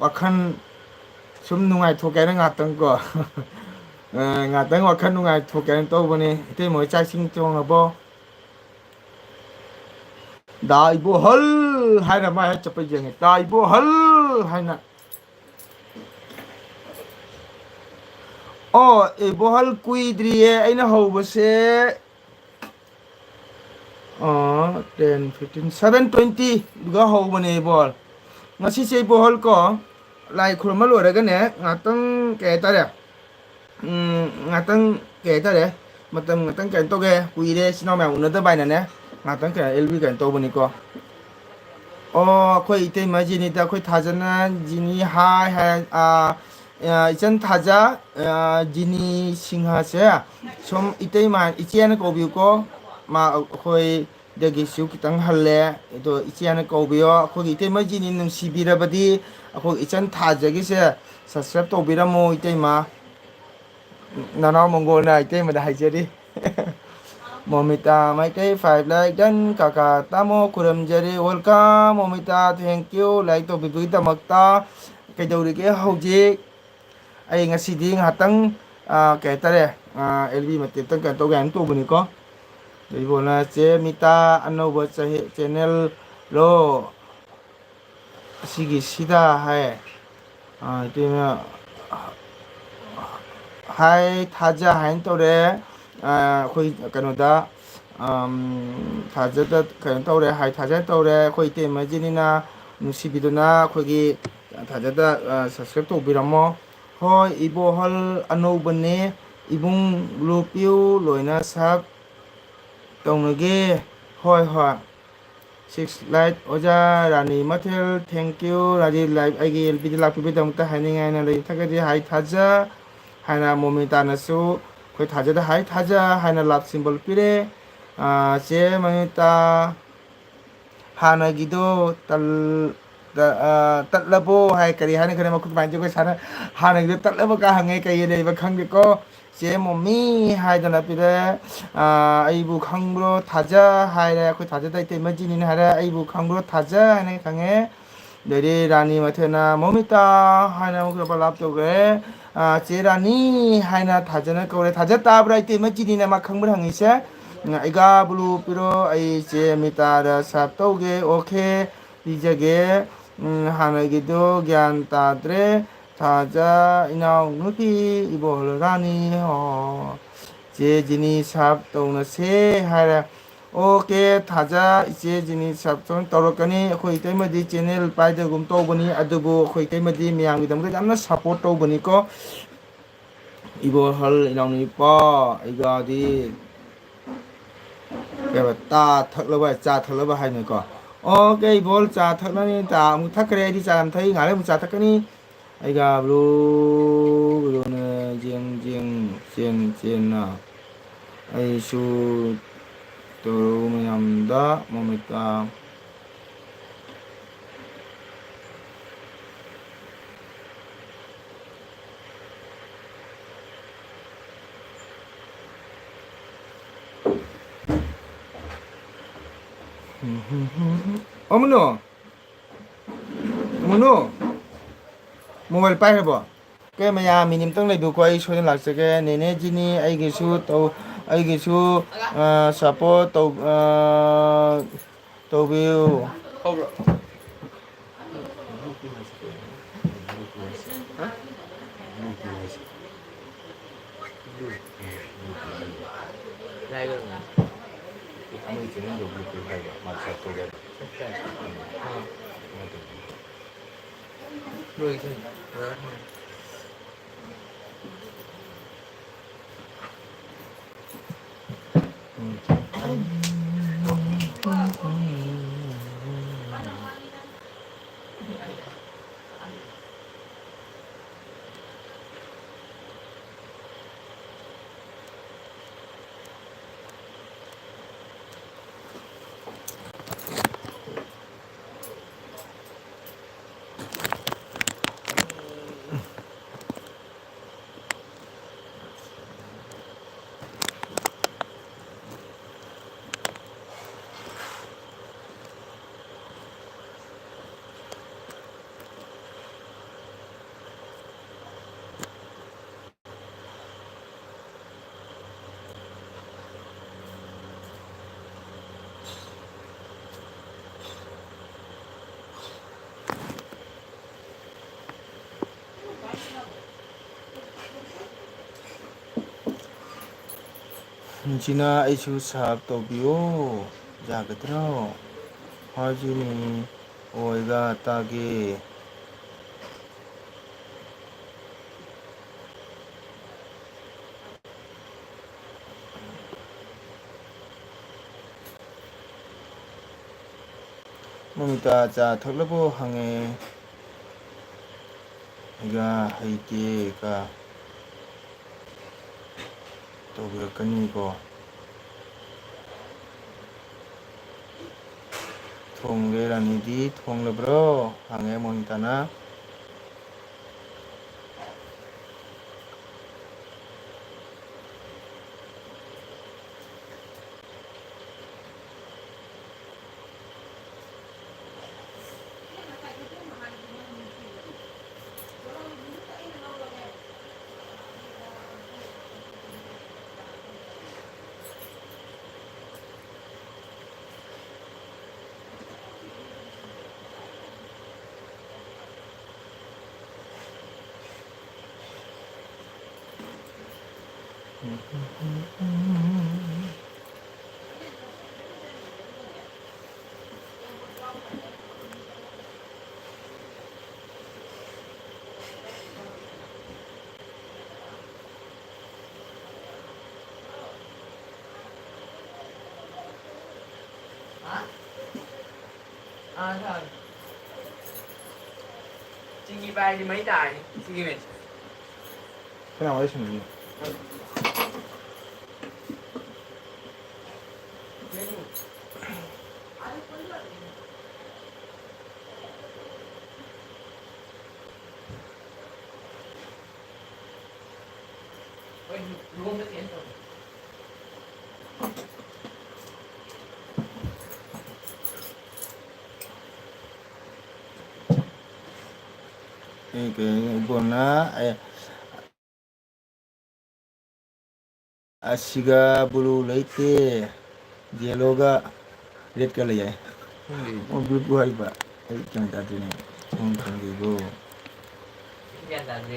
ꯋꯥꯈꯜ ꯁꯨꯝ ꯅꯨꯡꯉꯥꯏꯊꯣꯛꯀꯦ ꯍꯥꯏꯅ ꯉꯥꯛꯇꯪ ꯀꯣ, ꯑ, ꯉꯥꯛꯇꯪ ꯋꯥꯈꯜ ꯅꯨꯡꯉꯥꯏꯊꯣꯛꯀꯦ ꯍꯥꯏꯅ ꯇꯧꯕꯅꯦ꯫ ꯏꯇꯩꯃ ꯍꯣꯏ ꯆꯥꯛ ꯏꯁꯤꯡ ꯊꯣꯡꯉꯕꯣ? ꯗꯥ ꯏꯕꯣꯍꯜ ꯍꯥꯏꯅ ꯃꯥ ꯍꯦꯛ ꯆꯠꯄ ꯌꯦꯡꯉꯦ꯫ ꯗꯥ ꯏꯕꯣꯍꯜ ꯍꯥꯏꯅ꯫ ꯑꯣ, ꯏꯕꯣꯍꯜ ꯀꯨꯏꯗ꯭ꯔꯤꯌꯦ ꯑꯩꯅ ꯍꯧꯕꯁꯦ꯫ ꯑꯣ, ten fifteen, seven twenty ꯗꯨꯒ ꯍꯧꯕꯅꯦ ꯏꯕꯣꯍꯜ꯫ ꯉꯁꯤꯁꯦ ꯏꯕꯣꯍꯜ ꯀꯣ, ꯂꯥꯏ ꯈꯨꯔꯨꯝꯕ ꯂꯣꯏꯔꯒꯅꯦ, ꯉꯥꯛꯇꯪ, ꯀꯩ ꯍꯥꯏꯇꯥꯔꯦ, ꯎꯝ, ꯉꯥꯛꯇꯪ, ꯀꯩ ꯍꯥꯏꯇꯥꯔꯦ, ꯃꯇꯝ ꯉꯥꯛꯇꯪ ꯀꯩꯅꯣ ꯇꯧꯒꯦ, ꯀꯨꯏꯔꯦ ꯏꯆꯤꯟ ꯏꯅꯥꯎ ꯃꯌꯥꯝ ꯎꯅꯗꯕ ꯍꯥꯏꯅꯅꯦ, ꯉꯥꯛꯇꯪ ꯀꯩꯅꯣ ꯑꯦꯜ ꯕꯤ ꯀꯩꯅꯣ ꯇꯧꯕꯅꯤꯀꯣ꯫ ꯑꯣ, ꯑꯩꯈꯣꯏ ꯏꯇꯩꯃ ꯖꯤꯅꯤꯗ ꯑꯩꯈꯣꯏ ꯊꯥꯖꯅ ꯖꯤꯅꯤ ꯍꯥꯏ ꯍꯥꯏ, ꯑꯥ, ꯑꯥ, ꯏꯆꯟ ꯊꯥꯖ, ꯑꯥ, ꯖꯤꯅꯤ ꯁꯤꯡꯍꯁꯦ ꯁꯨꯝ ꯏꯇꯩꯃ ꯏꯆꯦꯅ ꯀꯧꯕꯤꯌꯨꯀꯣ꯫ ꯃꯥ ꯑꯩꯈꯣꯏꯗꯒꯤꯁꯨ ꯈꯤꯇꯪ ꯍꯜꯂꯦ꯫ ꯑꯗꯣ ꯏꯆꯦꯅ ꯀꯧꯕꯤꯌꯣ꯫ ꯑꯩꯈꯣꯏꯒꯤ ꯏꯇꯩꯃ ꯖꯤꯅꯤ ꯅꯨꯡꯁꯤꯕꯤꯔꯕꯗꯤ ꯑꯩꯈꯣꯏ ꯏꯆꯟ ꯊꯥꯖꯒꯤꯁꯦ subscribe ꯇꯧꯕꯤꯔꯝꯃꯣ ꯏꯇꯩꯃ꯫ ꯅꯅꯥꯎ ꯃꯪꯒꯣꯜꯅ ꯏꯇꯩꯃꯗ ꯍꯥꯏꯖꯔꯤ꯫ ꯃꯣꯃꯤꯇꯥ ꯃꯩꯇꯩ five like done꯫ ꯀꯥꯀꯥ ꯇꯥꯃꯣ ꯈꯨꯔꯨꯝꯖꯔꯤ꯫ Welcome ꯃꯣꯃꯤꯇꯥ, thank you like ꯇꯧꯕꯤꯕꯒꯤꯗꯃꯛꯇ꯫ ꯀꯩꯗꯧꯔꯤꯒꯦ ꯍꯧꯖꯤꯛ? ꯑꯩ ꯉꯁꯤꯗꯤ ꯉꯥꯏꯍꯥꯛꯇꯪ, ꯑꯥ, ꯀꯩ ꯍꯥꯏꯇꯥꯔꯦ, ꯑꯥ, ꯑꯦꯜ ꯕꯤ ꯃꯇꯦꯛꯇꯪ ꯀꯩꯅꯣ ꯇꯧꯒꯦ ꯍꯥꯏꯅ ꯇꯧꯕꯅꯤꯀꯣ꯫ ꯏꯕꯣꯅ ꯆꯦ ꯃꯤꯇꯥ ꯑꯅꯧꯕ ꯆꯍꯤ channel ꯂꯣ? ꯑꯁꯤꯒꯤꯁꯤꯗ ꯍꯥꯏ, ꯑꯥ, ꯏꯇꯩꯃ, ꯍꯥꯏ ꯊꯥꯖ ꯍꯥꯏꯅ ꯇꯧꯔꯦ꯫ ꯑꯥ, ꯑꯩꯈꯣꯏ ꯀꯩꯅꯣꯗ, ꯑꯝ, ꯊꯥꯖꯗ ꯀꯩꯅꯣ ꯇꯧꯔꯦ, ꯍꯥꯏ ꯊꯥꯖ ꯇꯧꯔꯦ꯫ ꯑꯩꯈꯣꯏ ꯏꯇꯩꯃ ꯖꯤꯅꯤꯅ ꯅꯨꯡꯁꯤꯕꯤꯗꯨꯅ ꯑꯩꯈꯣꯏꯒꯤ ꯊꯥꯖꯗ, ꯑꯥ, subscribe ꯇꯧꯕꯤꯔꯝꯃꯣ꯫ ꯍꯣꯏ, ꯏꯕꯣꯍꯜ ꯑꯅꯧꯕꯅꯦ, ꯏꯕꯨꯡ ꯂꯨꯄꯤꯌꯨ ꯂꯣꯏꯅ ꯁꯛ ꯇꯧꯅꯒꯦ꯫ ꯍꯣꯏ, ꯍꯣꯏ꯫ Six like ꯑꯣꯖꯥ ꯔꯥꯅꯤ ꯃꯊꯦꯜ, thank you꯫ ꯔꯥꯅꯤ live ꯑꯩꯒꯤ ꯑꯦꯜ ꯕꯤꯗ ꯂꯥꯛꯄꯤꯕꯒꯤꯗꯃꯛꯇ ꯍꯥꯏꯅꯤꯡꯉꯥꯏꯅ ꯂꯩ ꯊꯥꯒꯠꯆꯔꯤ꯫ ꯍꯥꯏ ꯊꯥꯖ ꯍꯥꯏꯅ ꯃꯣꯃꯤꯇꯥꯅꯁꯨ ꯑꯩꯈꯣꯏ ꯊꯥꯖꯗ ꯍꯥꯏ ꯊꯥꯖ ꯍꯥꯏꯅ love symbol ꯄꯤꯔꯦ꯫ ꯑꯥ, ꯆꯦ ꯃꯃꯤꯇꯥ, ꯍꯥꯟꯅꯒꯤꯗꯣ ꯇꯜ-, ꯇ-, ꯑꯥ, ꯇꯠꯂꯕꯣ ꯍꯥꯏ, ꯀꯔꯤ ꯍꯥꯏꯅ ꯈꯜꯂꯦ? ꯃꯈꯨꯠ ꯀꯃꯥꯏꯅ ꯇꯧꯒꯦ? ꯁꯥꯟꯅ-, ꯍꯥꯟꯅꯒꯤꯗꯣ ꯇꯠꯂꯕ ꯀꯥ ꯍꯪꯉꯦ, ꯀꯩ ꯂꯩꯕ ꯈꯪꯗꯦꯀꯣ꯫ ꯆꯦ ꯃꯣꯃꯤ ꯍꯥꯏꯗꯅ ꯄꯤꯔꯦ꯫ ꯑꯥ, ꯑꯩꯕꯨ ꯈꯪꯕ꯭ꯔꯣ ꯊꯥꯖ ꯍꯥꯏꯔꯦ, ꯑꯩꯈꯣꯏ ꯊꯥꯖꯗ ꯏꯇꯩꯃ ꯖꯤꯅꯤꯅ ꯍꯥꯏꯔꯦ, ꯑꯩꯕꯨ ꯈꯪꯕ꯭ꯔꯣ ꯊꯥꯖ ꯍꯥꯏꯅ ꯈꯪꯉꯦ꯫ ꯑꯗꯩꯗꯤ ꯔꯥꯅꯤ ꯃꯊꯦꯜꯅ ꯃꯣꯃꯤꯇꯥ ꯍꯥꯏꯅ ꯑꯃꯨꯛ ꯂꯥꯞ ꯇꯧꯈ꯭ꯔꯦ꯫ ꯑꯥ, ꯆꯦ ꯔꯥꯅꯤ ꯍꯥꯏꯅ ꯊꯥꯖꯅ ꯀꯧꯔꯦ꯫ ꯊꯥꯖ ꯇꯥꯕ꯭ꯔꯥ? ꯏꯇꯩꯃ ꯖꯤꯅꯤꯅ ꯃꯥ ꯈꯪꯕ꯭ꯔꯥ ꯍꯪꯉꯤꯁꯦ꯫ ꯎꯝ, ꯑꯩꯒꯥ ꯕ꯭ꯂꯨ ꯄꯤꯔꯣ, ꯑꯩ ꯆꯦ ꯃꯤꯇꯥꯗ ꯁꯥꯞ ꯇꯧꯒꯦ꯫ ꯑꯣꯀꯦ, ꯄꯤꯖꯒꯦ꯫ ꯎꯝ, ꯍꯥꯟꯅꯒꯤꯗꯣ ꯒ꯭ꯌꯥꯟ ꯇꯥꯗ꯭ꯔꯦ꯫ ꯊꯥꯖ ꯏꯅꯥꯎ ꯅꯨꯄꯤ ꯏꯕꯣꯜ ꯔꯥꯅꯤ꯫ ꯑꯣ, ꯆꯦ ꯖꯤꯅꯤ ꯁꯥꯞ ꯇꯧꯅꯁꯦ ꯍꯥꯏꯔꯦ꯫ ꯑꯣꯀꯦ, ꯊꯥꯖ ꯏꯆꯦ ꯖꯤꯅꯤ ꯁꯥꯞ ꯇꯧꯔꯛꯀꯅꯤ꯫ ꯑꯩꯈꯣꯏ ꯏꯇꯩꯃꯗꯤ channel ꯄꯥꯏꯗꯒꯨꯝ ꯇꯧꯕꯅꯤ, ꯑꯗꯨꯕꯨ ꯑꯩꯈꯣꯏ ꯏꯇꯩꯃꯗꯤ ꯃꯌꯥꯝꯒꯤꯗꯃꯛꯇ ꯌꯥꯝꯅ support ꯇꯧꯕꯅꯤꯀꯣ꯫ ꯏꯕꯣꯍꯜ, ꯏꯅꯥꯎꯅꯨꯄꯥ, ꯑꯩꯒꯗꯤ ꯀꯩ ꯍꯥꯏꯕ, ꯇꯥ ꯊꯛꯂꯕ, ꯆꯥ ꯊꯛꯂꯕ ꯍꯥꯏꯅꯀꯣ꯫ ꯑꯣꯀꯦ, ꯏꯕꯣꯜ, ꯆꯥ ꯊꯛꯂꯅꯤ, ꯆꯥ ꯑꯃꯨꯛ ꯊꯛꯈ꯭ꯔꯦ, ꯑꯩꯗꯤ ꯆꯥ ꯌꯥꯝ ꯊꯛꯏ, ꯉꯥꯏꯍꯥꯛ ꯂꯩ ꯑꯃꯨꯛ ꯆꯥ ꯊꯛꯀꯅꯤ꯫ ꯑꯩꯒ ꯕ꯭ꯂꯨ, ꯕ꯭ꯂꯨꯅ ꯖꯦꯡ ꯖꯦꯡ ꯆꯦꯟ ꯆꯦꯟꯅ꯫ ꯑꯩꯁꯨ ꯇꯧꯔꯨ ꯃꯌꯥꯝꯗ ꯃꯃꯤꯠꯇ꯫ ꯑꯃꯅꯣ, ꯑꯃꯅꯣ, ꯃꯣꯕꯥꯏꯜ ꯄꯥꯏꯈ꯭ꯔꯕꯣ? ꯀꯩ ꯃꯌꯥꯝ, ꯃꯤꯅꯤꯠ ꯑꯝꯇꯪ ꯂꯩꯕꯤꯌꯨꯀꯣ, ꯑꯩ ꯁꯣꯏꯗꯅ ꯂꯥꯛꯆꯒꯦ꯫ ꯅꯦꯅꯦ ꯖꯤꯅꯤ, ꯑꯩꯒꯤꯁꯨ ꯇꯧ, ꯑꯩꯒꯤꯁꯨ, ꯑ, support ꯇꯧ, ꯑ, ꯇꯧꯕꯤꯌꯨ꯫ ꯍꯧꯕ꯭ꯔꯣ? ꯍꯥ? ꯌꯥꯏ, ꯀꯩꯅꯣ꯫ ꯑꯃꯒꯤ channelꯗꯣ blue ꯄꯤꯌꯨ ꯍꯥꯏꯕ, ꯃꯥ subscribe ꯇꯧꯒꯦ ꯍꯥꯏꯕ꯫ ꯑꯥ꯫ ꯂꯣꯏꯈ꯭ꯔꯦ꯫ ꯅꯨꯡꯁꯤꯅ ꯑꯩꯁꯨ sub ꯇꯧꯕꯤꯌꯣ, ꯌꯥꯒꯗ꯭ꯔꯣ? ꯍꯥꯏꯁꯤꯅꯤ, ꯑꯣꯏꯒ ꯇꯥꯒꯦ꯫ ꯃꯣꯅꯤꯇꯥ, "ꯆꯥ ꯊꯛꯂꯕꯣ?" ꯍꯪꯉꯦ꯫ ꯑꯩꯒ ꯍꯩꯇꯦ ꯀ ꯇꯧꯕꯤꯔꯛꯀꯅꯤꯀꯣ꯫ "ꯊꯣꯡꯂꯦ ꯔꯥꯅꯤꯗꯤ, ꯊꯣꯡꯂꯕ꯭ꯔꯣ?" ꯍꯪꯉꯦ ꯃꯣꯅꯤꯇꯥꯅ꯫ ꯍꯥ? ꯑꯥ, ꯊꯥꯎ꯫ ꯆꯤꯅꯤ ꯄꯥꯏꯔꯗꯤ ꯃꯩ ꯇꯥꯔꯅꯤ, ꯁꯤꯒꯤ ꯃꯦꯠꯁꯦ꯫ ꯀꯅꯥ ꯋꯥꯔꯤ ꯁꯥꯟꯅꯔꯤꯅꯣ? ꯑꯩ ꯀꯩ ꯍꯥꯏꯅꯤ? ꯏꯕꯣꯟꯅ, ꯑꯦ, ꯑꯁꯤꯒ ꯕ꯭ꯂꯨ ꯂꯩꯇꯦ, ꯌꯦꯂꯣꯒ ꯔꯦꯗꯀ ꯂꯩ ꯍꯥꯏ꯫ ꯈꯪꯗꯦ꯫ ꯑꯣ, ꯕ꯭ꯂꯨ ꯕ꯭ꯂꯨ ꯍꯥꯏꯕ꯫ ꯑꯩ ꯒ꯭ꯌꯥꯟ ꯇꯥꯗꯦꯅꯦ꯫ ꯈꯪ-, ꯈꯪꯗꯦꯕꯣ꯫ ꯒ꯭ꯌꯥꯟ ꯇꯥꯗꯦ꯫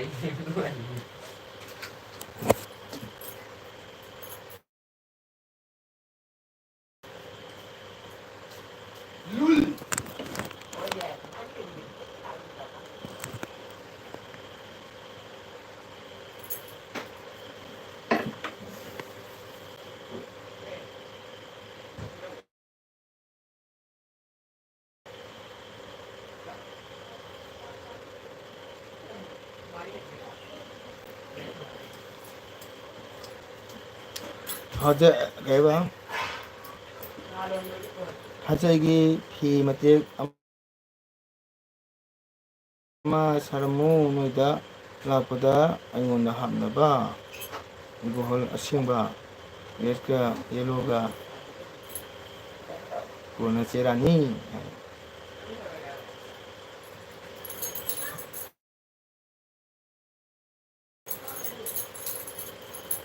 ꯍꯧꯖꯤꯛ ꯀꯩꯕ? ꯍꯧꯖꯤꯛꯀꯤ ꯐꯤ ꯃꯇꯦꯛ ꯑꯃ ꯁꯥꯔꯝꯃꯨ, ꯅꯣꯏꯗ ꯂꯥꯛꯄꯗ ꯑꯩꯉꯣꯟꯗ ꯍꯥꯞꯅꯕ꯫ ꯒꯣꯍꯜ ꯑꯁꯦꯡꯕ, ꯔꯦꯗꯀ ꯌꯦꯂꯣꯒ ꯀꯣꯟꯅ ꯆꯦꯔꯥꯅꯤ꯫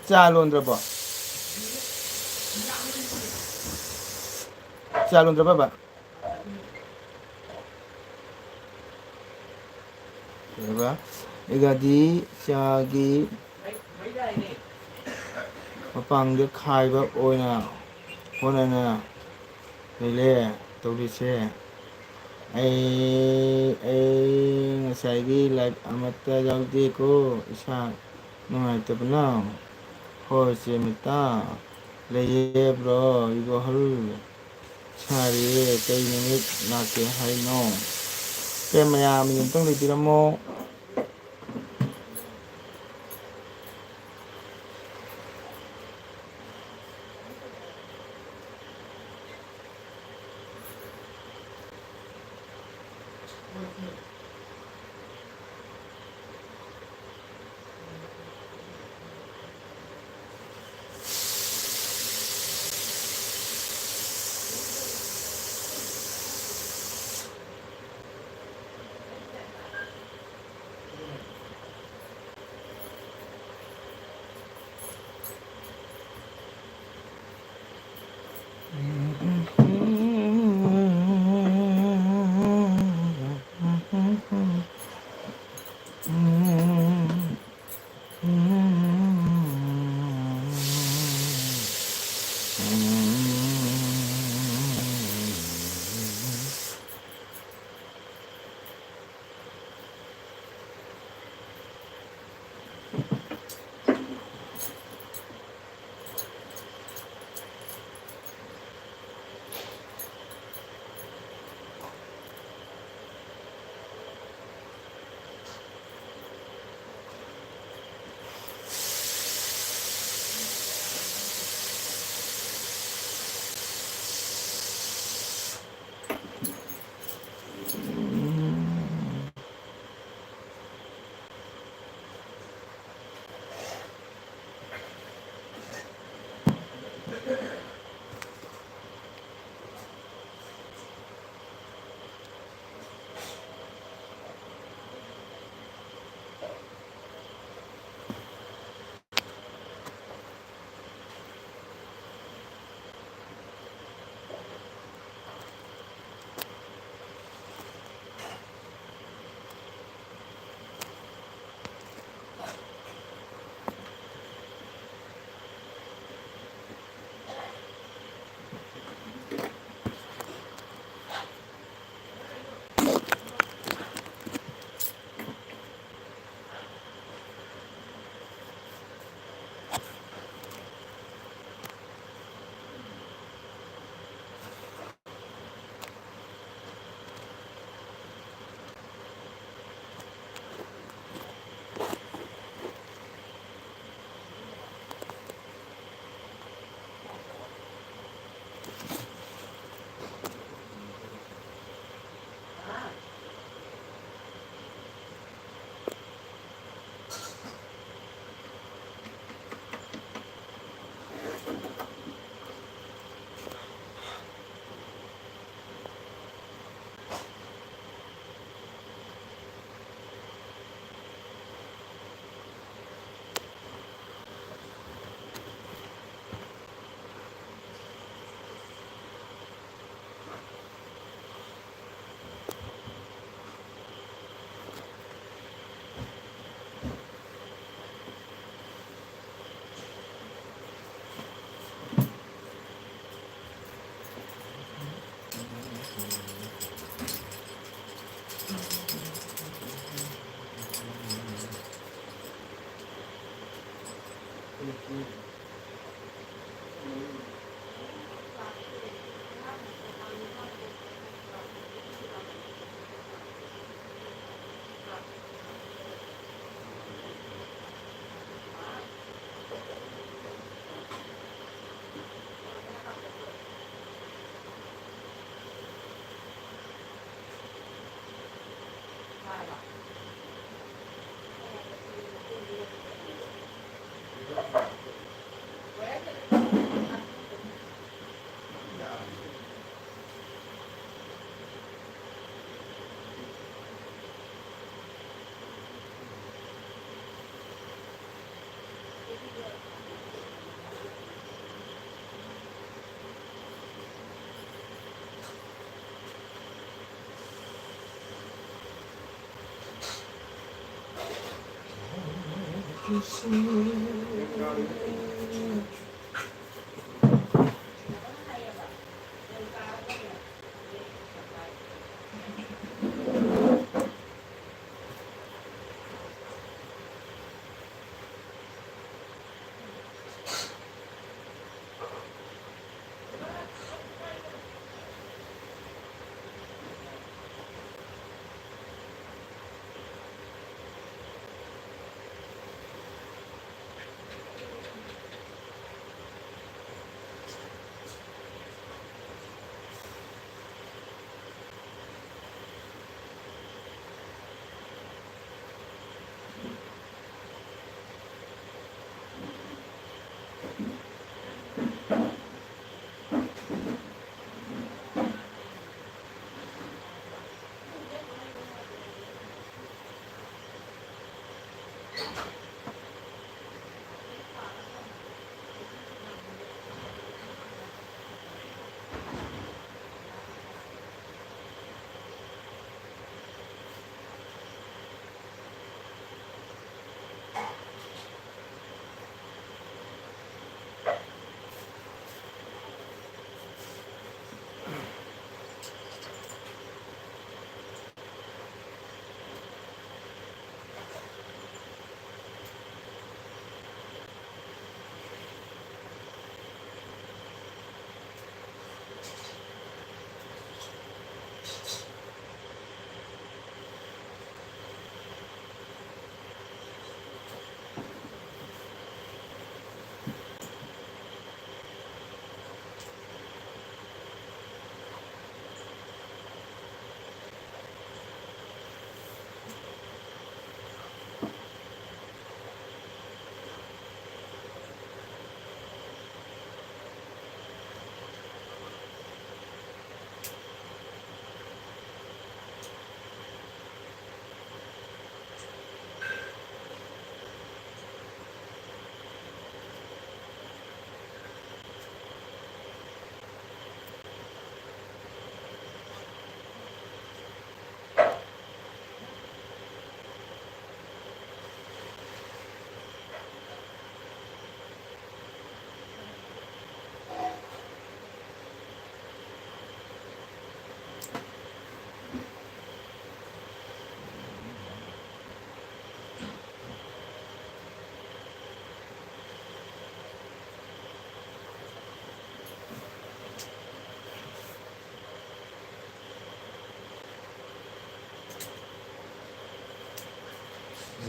ꯆꯥ ꯂꯣꯟꯗ꯭ꯔꯕꯣ? ꯆꯥ ꯂꯣꯟꯗ꯭ꯔꯕꯕ? ꯀꯩꯕ? ꯑꯩꯒꯗꯤ ꯆꯥꯒꯤ ꯃꯄꯥꯡꯗ ꯈꯥꯏꯕ ꯑꯣꯏꯅ ꯍꯣꯠꯅꯅ ꯂꯩꯔꯦ ꯇꯧꯔꯤꯁꯦ꯫ ꯑꯩ, ꯑꯩ ꯉꯁꯥꯏꯒꯤ ꯂꯥꯏꯛ ꯑꯃꯠꯇ ꯌꯥꯎꯗꯦꯀꯣ, ꯏꯁꯥ ꯅꯨꯡꯉꯥꯏꯇꯕꯅ꯫ ꯍꯣꯏ ꯆꯦ ꯃꯤꯇꯥ, ꯂꯩꯌꯦ ꯕ꯭ꯔꯣ, ꯏꯕꯣꯍꯜ ꯁꯥꯔꯤꯌꯦ, ꯀꯩ ꯅꯨꯃꯤꯠ ꯂꯥꯛꯀꯦ ꯍꯥꯏꯅꯣ? ꯄ꯭ꯔꯦꯝ ꯃꯌꯥꯝ ꯑꯃꯇꯪ ꯂꯩꯕꯤꯔꯝꯃꯣ꯫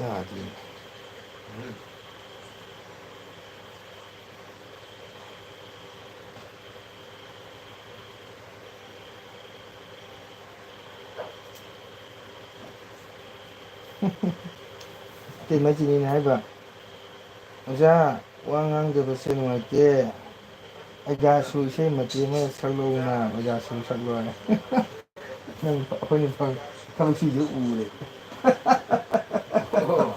ꯌꯥꯗꯦ꯫ ꯏꯇꯩꯃ ꯆꯤꯅꯤꯅ ꯍꯥꯏꯕ, "ꯑꯣꯖꯥ, ꯋꯥ ꯉꯥꯡꯗꯕꯁꯦ ꯅꯨꯡꯉꯥꯏꯇꯦ꯫ ꯑꯩꯒꯥꯁꯨ ꯏꯁꯩ ꯃꯇꯦꯛ ꯑꯃ ꯁꯛꯂꯛꯎꯅ, ꯑꯣꯖꯥꯁꯨ ꯁꯛꯂꯣ" ꯍꯥꯏ꯫ ꯅꯪ, ꯑꯩꯈꯣꯏꯅ ꯊꯕꯛ, ꯊꯕꯛ ꯁꯨꯏꯁꯦ ꯎꯔꯦ꯫ ꯑꯣ꯫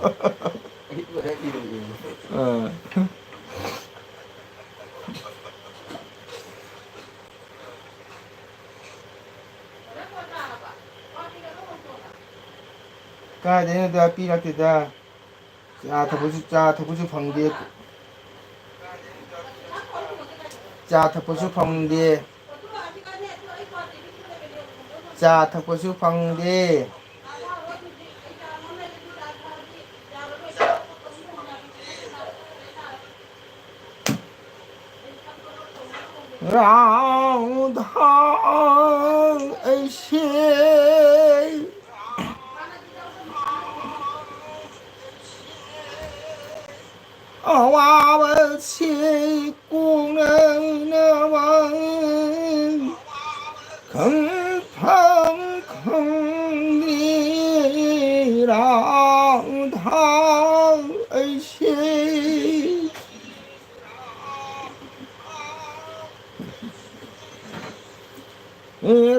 ꯑꯥ꯫ ꯀꯥꯏꯗꯩꯅꯣꯗ, ꯄꯤꯔꯛꯇꯦꯗ꯫ ꯆꯥ ꯊꯛꯄꯁꯨ, ꯆꯥ ꯊꯛꯄꯁꯨ ꯐꯪꯗꯦ꯫ ꯆꯥ ꯊꯛꯄꯁꯨ ꯐꯪꯗꯦ꯫ ꯆꯥ ꯊꯛꯄꯁꯨ ꯐꯪꯗꯦ꯫ ꯔꯥꯙꯥ ꯑꯩꯁꯦ ꯑꯋꯥꯕꯁꯤ ꯀꯣꯛꯅꯅꯕ ꯈꯪꯐꯝ ꯈꯪꯗꯦ ꯔꯥꯙꯥ ꯑꯩꯁꯦ꯫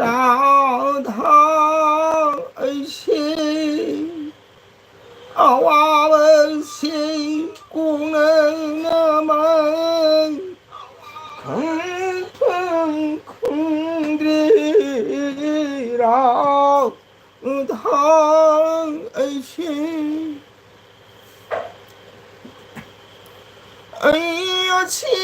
ꯔꯥꯙꯥ ꯑꯩꯁꯦ ꯑꯋꯥꯕꯁꯤ ꯀꯣꯛꯅꯅꯕ ꯈꯪꯐꯝ ꯈꯪꯗ꯭ꯔꯦ ꯔꯥꯙꯥ ꯑꯩꯁꯦ꯫ ꯑꯩ ꯑꯁꯤ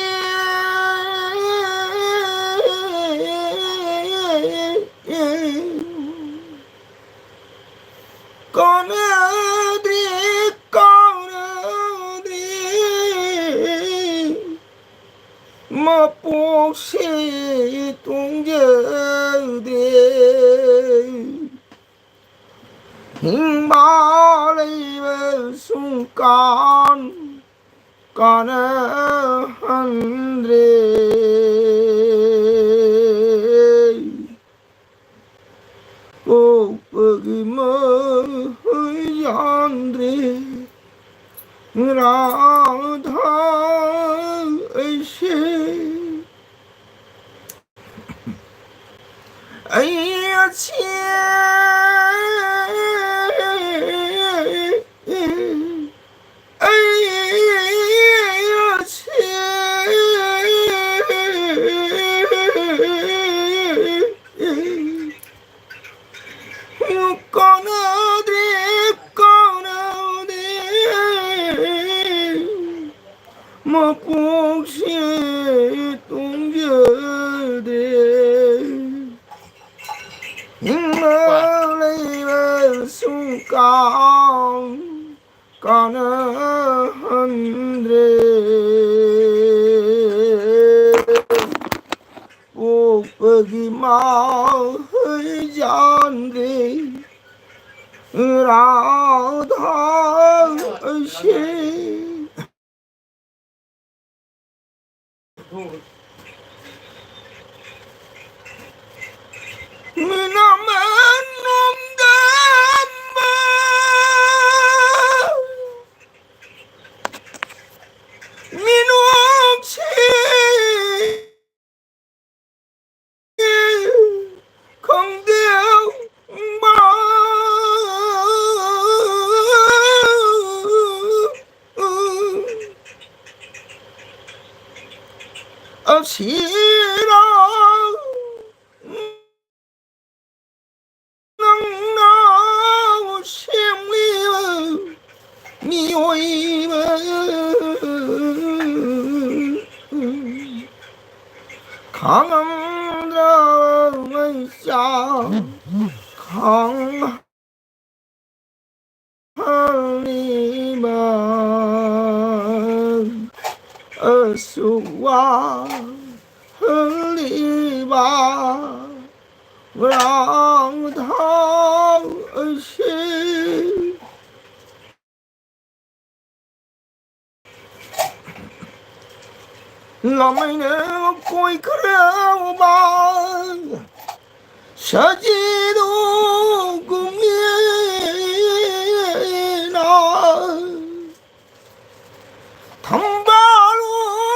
ꯀꯥꯟꯅꯗ꯭ꯔꯦ, ꯀꯥꯟꯅꯗ꯭ꯔꯦ, ꯃꯄꯣꯛꯁꯤ ꯇꯣꯡꯖꯗ꯭ꯔꯦ꯫ ꯍꯤꯡꯕ ꯂꯩꯕ ꯁꯨꯡꯀꯥꯟ ꯀꯥꯟꯅꯍꯟꯗ꯭ꯔꯦ꯫ ꯄꯣꯛꯄꯒꯤ ꯃꯍꯩ ꯌꯥꯟꯗ꯭ꯔꯦ ꯔꯥꯙꯥ ꯑꯩꯁꯦ꯫ ꯑꯩ ꯑꯁꯤ ꯑꯩ ꯑꯁꯤ ꯀꯥꯟꯅꯗ꯭ꯔꯦ, ꯀꯥꯟꯅꯗꯦ꯫ ꯃꯄꯣꯛꯁꯦ ꯇꯣꯡꯖꯗꯦ꯫ ꯍꯤꯡꯕ ꯂꯩꯕ ꯁꯨꯡꯀꯥꯟ ꯀꯥꯟꯅꯍꯟꯗ꯭ꯔꯦ꯫ ꯄꯣꯛꯄꯒꯤ ꯃꯍꯩ ꯌꯥꯟꯗ꯭ꯔꯦ ꯔꯥꯙꯥ ꯑꯩꯁꯦ꯫ ꯃꯤꯅꯝ ꯅꯣꯝꯗꯝꯕ ꯃꯤꯅꯣꯛꯁꯤ ꯈꯪꯗꯦꯡꯕ ꯑꯁꯤꯔ ꯅꯪꯅ ꯁꯦꯝꯂꯤꯕ ꯃꯤꯑꯣꯏꯕ ꯈꯥꯡꯉꯝꯗ꯭ꯔꯕ ꯃꯩꯆꯥꯛ ꯈꯥꯡꯍꯜꯂꯤꯕ ꯑꯁꯨꯛ ꯋꯥꯍꯜꯂꯤꯕ ꯉꯔꯥꯡ ꯊꯥꯡ ꯑꯁꯤ ꯂꯃꯩꯅ ꯀꯣꯏꯈ꯭ꯔꯕ ꯁꯖꯤꯗꯨ ꯀꯨꯝꯃꯤꯅ ꯊꯝꯕꯥꯜ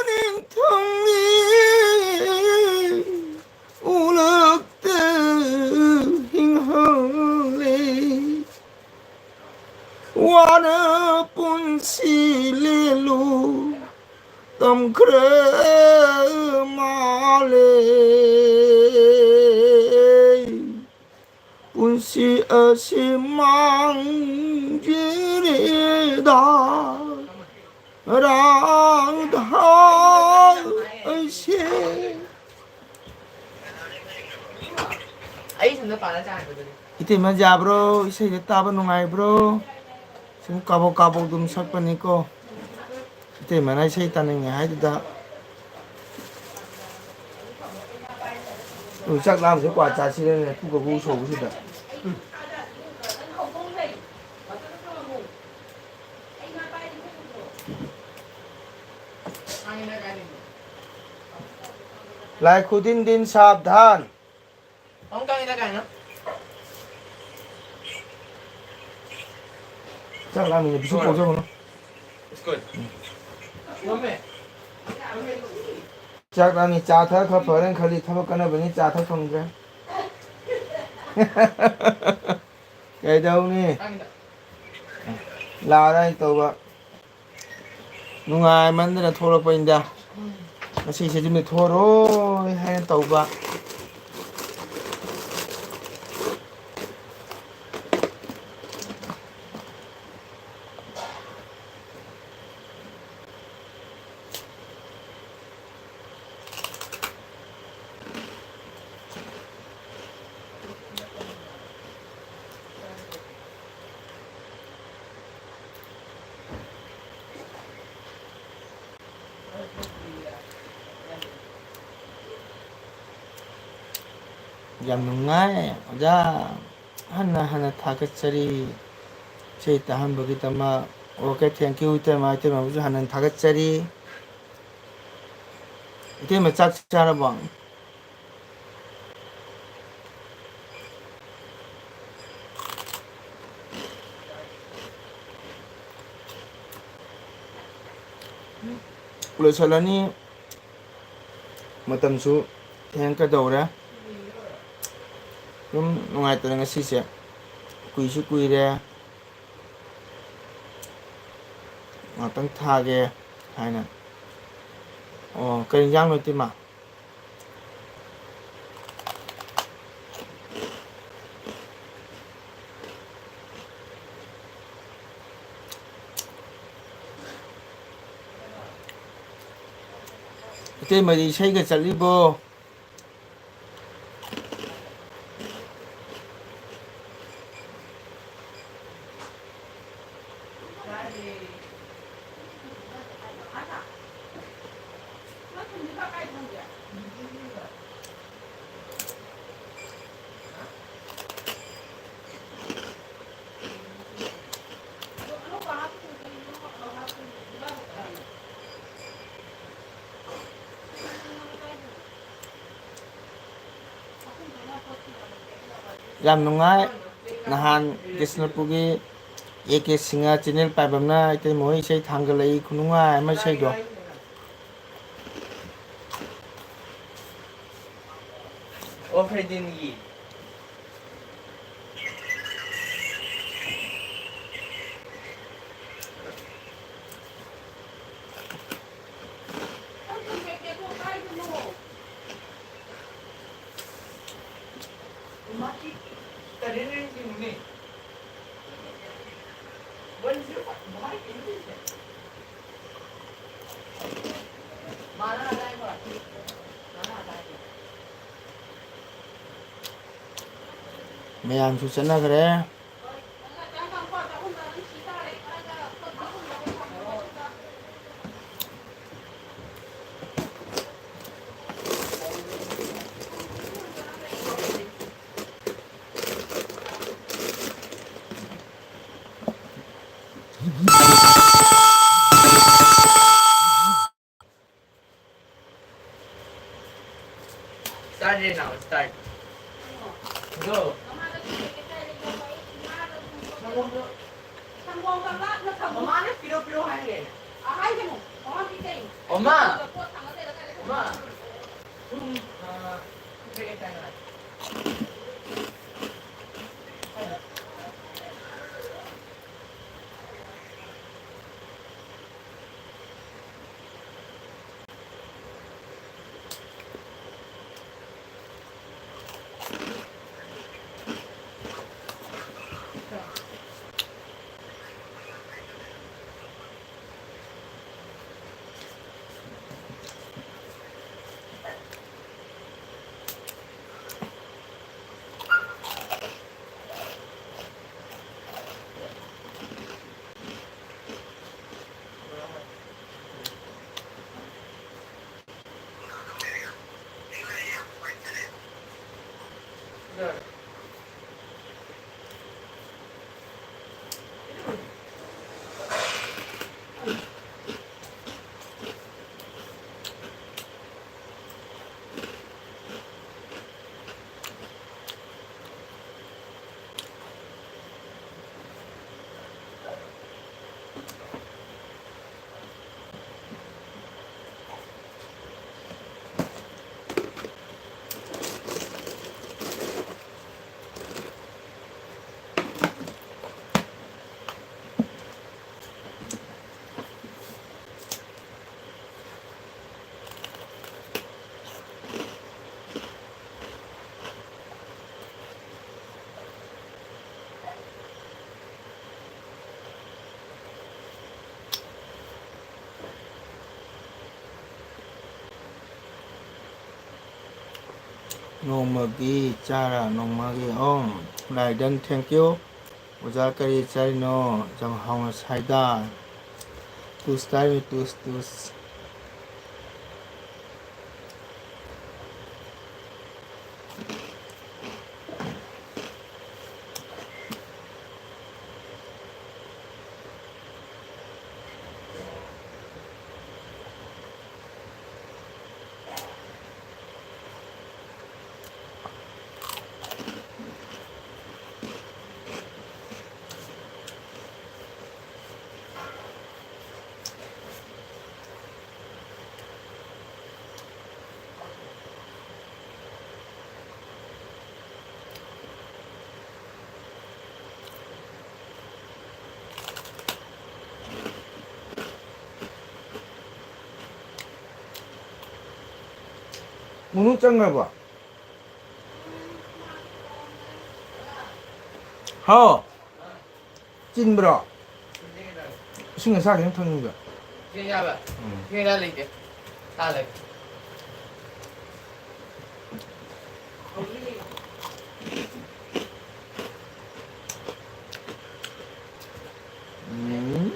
ꯅꯤꯡꯊꯝꯒꯤ ꯎꯂꯛꯇ ꯍꯤꯡꯍꯜꯂꯦ꯫ ꯋꯥꯅ ꯄꯨꯟꯁꯤ ꯂꯦꯜꯂꯨ ꯇꯝꯈ꯭ꯔ ꯃꯥꯜꯂꯦ꯫ ꯄꯨꯟꯁꯤ ꯑꯁꯤ ꯃꯥꯡꯖꯔꯦꯗ ꯔꯥꯡꯙꯥ ꯑꯩꯁꯦ꯫ ꯑꯩ ꯁꯣꯝꯗ ꯄꯥꯜꯂ ꯆꯥꯔꯒꯦ ꯑꯗꯨꯗꯤ꯫ ꯏꯇꯩꯃ ꯌꯥꯕ꯭ꯔꯣ? ꯏꯁꯩꯗ ꯇꯥꯕ ꯅꯨꯡꯉꯥꯏꯕ꯭ꯔꯣ? ꯁꯨꯝ ꯀꯥꯕꯣꯛ ꯀꯥꯕꯣꯛ ꯑꯗꯨꯝ ꯁꯛꯄꯅꯤꯀꯣ꯫ ꯏꯇꯩꯃꯅ ꯏꯁꯩ ꯇꯥꯅꯤꯡꯉꯦ ꯍꯥꯏꯗꯨꯗ꯫ ꯎꯝ, ꯆꯥꯛ ꯂꯥꯝꯁꯦ ꯀ꯭ꯋꯥ ꯆꯥꯁꯤꯔꯅꯦ, ꯄꯨꯛꯀ ꯒꯨ ꯁꯧꯕꯁꯤꯗ꯫ ꯂꯥꯏ ꯈꯨꯗꯤꯟ ꯗꯤꯟ ꯁꯥꯕꯙꯥꯟ꯫ ꯑꯃꯨꯛꯇꯪꯅꯤꯗ ꯀꯩꯅꯣ꯫ ꯆꯥꯛ ꯂꯥꯝꯃꯤꯅꯦ, ꯕꯤꯁꯨ ꯀꯧꯖꯧꯅꯨ꯫ ꯆꯥꯛ ꯂꯥꯝꯃꯤ, ꯆꯥ ꯊꯛꯑ ꯈꯔ ꯐꯔꯦꯅ ꯈꯜꯂꯤ, ꯊꯕꯛ ꯀꯟꯅꯕꯅꯤ ꯆꯥ ꯊꯛ ꯐꯪꯗ꯭ꯔꯦ꯫ ꯀꯩꯗꯧꯅꯤ? ꯂꯥꯛꯑꯔꯣꯏ ꯇꯧꯕ꯫ ꯅꯨꯡꯉꯥꯏꯃꯟꯗꯅ ꯊꯣꯛꯂꯛꯄꯅꯤꯗ꯫ ꯉꯁꯤꯁꯦ ꯌꯨꯝꯗ ꯊꯣꯛꯑꯔꯣꯏ ꯍꯥꯏꯅ ꯇꯧꯕ꯫ ꯌꯥꯝ ꯅꯨꯡꯉꯥꯏ ꯑꯣꯖꯥ, ꯍꯟꯅ ꯍꯟꯅ ꯊꯥꯒꯠꯆꯔꯤ ꯏꯁꯩ ꯇꯥꯍꯟꯕꯒꯤꯗꯃꯛ꯫ ꯑꯣꯀꯦ, thank you ꯏꯇꯩꯃ, ꯏꯇꯩꯃꯕꯨꯁꯨ ꯍꯟꯅ ꯍꯟꯅ ꯊꯥꯒꯠꯆꯔꯤ꯫ ꯏꯇꯩꯃ ꯆꯥꯛ ꯆꯥꯔꯕꯣ? ꯂꯣꯏꯁꯤꯜꯂꯅꯤ꯫ ꯃꯇꯝꯁꯨ ꯊꯦꯡꯀꯗꯧꯔꯦ꯫ ꯑꯗꯨꯝ ꯅꯨꯡꯉꯥꯏꯇꯅ ꯉꯁꯤꯁꯦ ꯀꯨꯏꯁꯨ ꯀꯨꯏꯔꯦ꯫ ꯉꯥꯛꯇꯪ ꯊꯥꯒꯦ ꯍꯥꯏꯅ꯫ ꯑꯣ, ꯀꯔꯤ ꯏꯟꯖꯥꯡꯅꯣ ꯏꯇꯩꯃ? ꯏꯇꯩꯃꯗꯤ ꯏꯁꯩꯒ ꯆꯠꯂꯤꯕꯣ? ꯌꯥꯝ ꯅꯨꯡꯉꯥꯏ꯫ ꯅꯍꯥꯟ ꯕꯤꯁꯅꯨꯄꯨꯔꯒꯤ ꯑꯦ ꯀꯦ ꯁꯤꯡꯍ ꯆꯦꯅꯦꯜ ꯄꯥꯏꯕ ꯑꯃꯅ ꯏꯇꯩꯃ ꯍꯣꯏ ꯏꯁꯩ ꯊꯥꯡꯒꯠꯂꯛꯏ, ꯈꯨꯅꯨꯡꯉꯥꯏ ꯑꯃ ꯏꯁꯩꯗꯣ꯫ ꯑꯣ, ꯐ꯭ꯔꯦꯗꯤꯟꯒꯤ꯫ ꯃꯌꯥꯝꯁꯨ ꯆꯠꯅꯈ꯭ꯔꯦ꯫ ꯆꯥꯔꯦ ꯅꯥꯎ, ꯆꯥꯔꯦ꯫ ꯑꯗꯣ ꯁꯪꯒꯣꯝꯗꯣ ꯃꯃꯥꯅ ꯄꯤꯔꯣ, ꯄꯤꯔꯣ ꯍꯥꯏꯔꯦ꯫ ꯑꯣꯃꯥ! ꯑꯣꯃꯥ! ꯁꯨꯝ, ꯑ, ꯁꯨꯝ ꯀꯩꯀꯩ ꯆꯥꯏꯅꯣ ꯍꯥꯏ? ꯅꯣꯡꯃꯒꯤ ꯆꯥꯔ ꯅꯣꯡꯃꯒꯤ ꯑꯣ꯫ ꯂꯥꯏꯗꯟ, thank you꯫ ꯑꯣꯖꯥ ꯀꯔꯤ ꯆꯥꯔꯤꯅꯣ? ꯌꯥꯝ ꯍꯥꯎꯅ ꯁꯥꯏꯗ꯫ ꯇꯨꯁ ꯇꯥꯏꯃꯤ, ꯇꯨꯁ, ꯇꯨꯁ꯫ ꯃꯨꯅꯨ ꯆꯪꯈ꯭ꯔꯕꯣ? ꯍꯥꯎ꯫ ꯆꯤꯟꯕ꯭ꯔꯣ? ꯏꯁꯤꯡ ꯑꯁꯥ ꯈꯤꯇꯪ ꯊꯛꯅꯤꯡꯕ꯫ ꯏꯁꯤꯡ ꯑꯁꯥꯕ? ꯎꯝ꯫ ꯏꯁꯤꯡ ꯑꯁꯥ ꯂꯩꯇꯦ꯫ ꯆꯥ ꯂꯩ꯫ ꯎꯝ꯫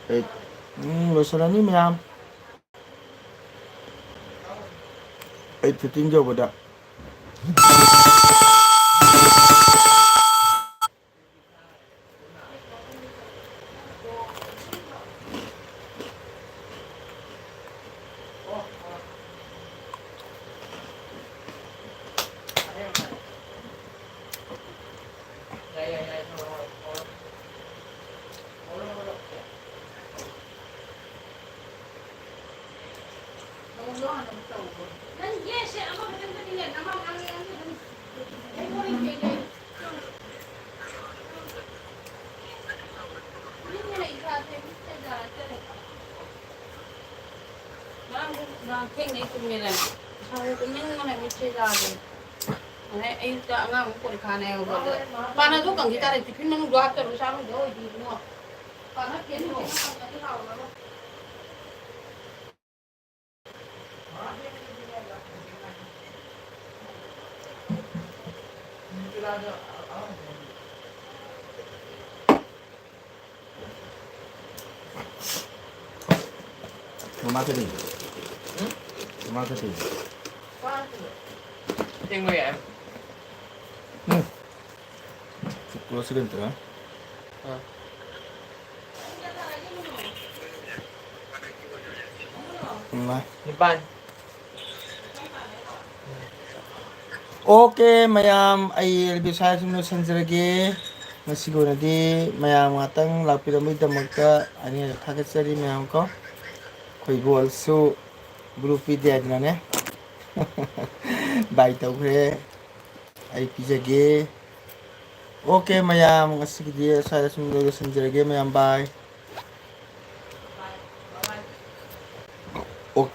ꯑꯩ, ꯎꯝ, ꯂꯣꯏꯁꯤꯜꯂꯅꯤ ꯃꯌꯥꯝ꯫ ꯑꯩ fifteen ꯌꯧꯕꯗ꯫ ꯉꯔꯥꯡꯁꯨ ꯅꯨꯡꯗꯥꯡ ꯊꯦꯡꯅ ꯑꯩ ꯇꯨꯝꯃꯦꯗꯅ꯫ ꯏꯁꯥꯁꯦ ꯇꯨꯝꯅꯤꯡꯕꯅ ꯃꯤꯠꯁꯦ ꯌꯥꯗ꯭ꯔꯦ꯫ ꯑꯗꯩ ꯑꯌꯨꯛꯇ ꯑꯉꯥꯡ ꯑꯃꯨꯛ ꯄꯣꯔꯤꯈꯥꯅꯦ ꯍꯥꯏꯕꯗꯣ꯫ ꯄꯥꯟ ꯑꯗꯨ ꯀꯪꯈꯤ ꯇꯥꯔꯦ, ꯇꯤꯐꯤꯟ ꯃꯅꯨꯡꯗ ꯍꯥꯞꯇꯕ ꯆꯥꯔꯨꯗ ꯑꯣꯏꯗꯤ ꯏꯕꯨꯡꯉꯣ꯫ ꯄꯥꯟ ꯈꯔ ꯀꯦꯟꯅ ꯀꯪꯉꯗꯤ ꯍꯥꯎꯔꯔꯣꯏ꯫ ꯃꯃꯥ ꯆꯠꯂꯤ꯫ ꯎꯝ? ꯃꯃꯥ ꯆꯠꯂꯤ꯫ ꯊꯦꯡꯕ ꯌꯥꯏ꯫ ꯎꯝ꯫ ꯀ꯭ꯂꯣꯖ ꯁꯤꯒ ꯅꯠꯇ꯭ꯔꯥ? ꯑꯥ꯫ ꯎꯝ, ꯂꯥꯏ꯫ ꯅꯤꯄꯥꯟ꯫ ꯑꯣꯀꯦ ꯃꯌꯥꯝ, ꯑꯩ ꯑꯦꯜꯕꯤ ꯁ꯭ꯋꯥꯏꯗ ꯁꯨꯝ ꯂꯣꯏꯁꯤꯟꯖꯔꯒꯦ꯫ ꯉꯁꯤꯒꯤ ꯑꯣꯏꯅꯗꯤ ꯃꯌꯥꯝ ꯉꯥꯛꯇꯪ ꯂꯥꯛꯄꯤꯔꯝꯕꯒꯤꯗꯃꯛꯇ ꯑꯅꯤꯔꯛ ꯊꯥꯒꯠꯆꯔꯤ ꯃꯌꯥꯝ ꯀꯣ꯫ ꯑꯩꯈꯣꯏ ꯏꯕꯣꯜꯁꯨ ꯕ꯭ꯂꯨ ꯄꯤꯗꯦ ꯍꯥꯏꯗꯅꯅꯦ꯫ ꯕꯥꯏ ꯇꯧꯈ꯭ꯔꯦ꯫ ꯑꯩ ꯄꯤꯖꯒꯦ꯫ ꯑꯣꯀꯦ ꯃꯌꯥꯝ, ꯉꯁꯤꯒꯤꯗꯤ ꯁ꯭ꯋꯥꯏꯗ ꯁꯨꯝ ꯂꯣꯏꯁꯤꯟꯖꯔꯒꯦ ꯃꯌꯥꯝ, ꯕꯥꯏ꯫ ꯑꯣ-,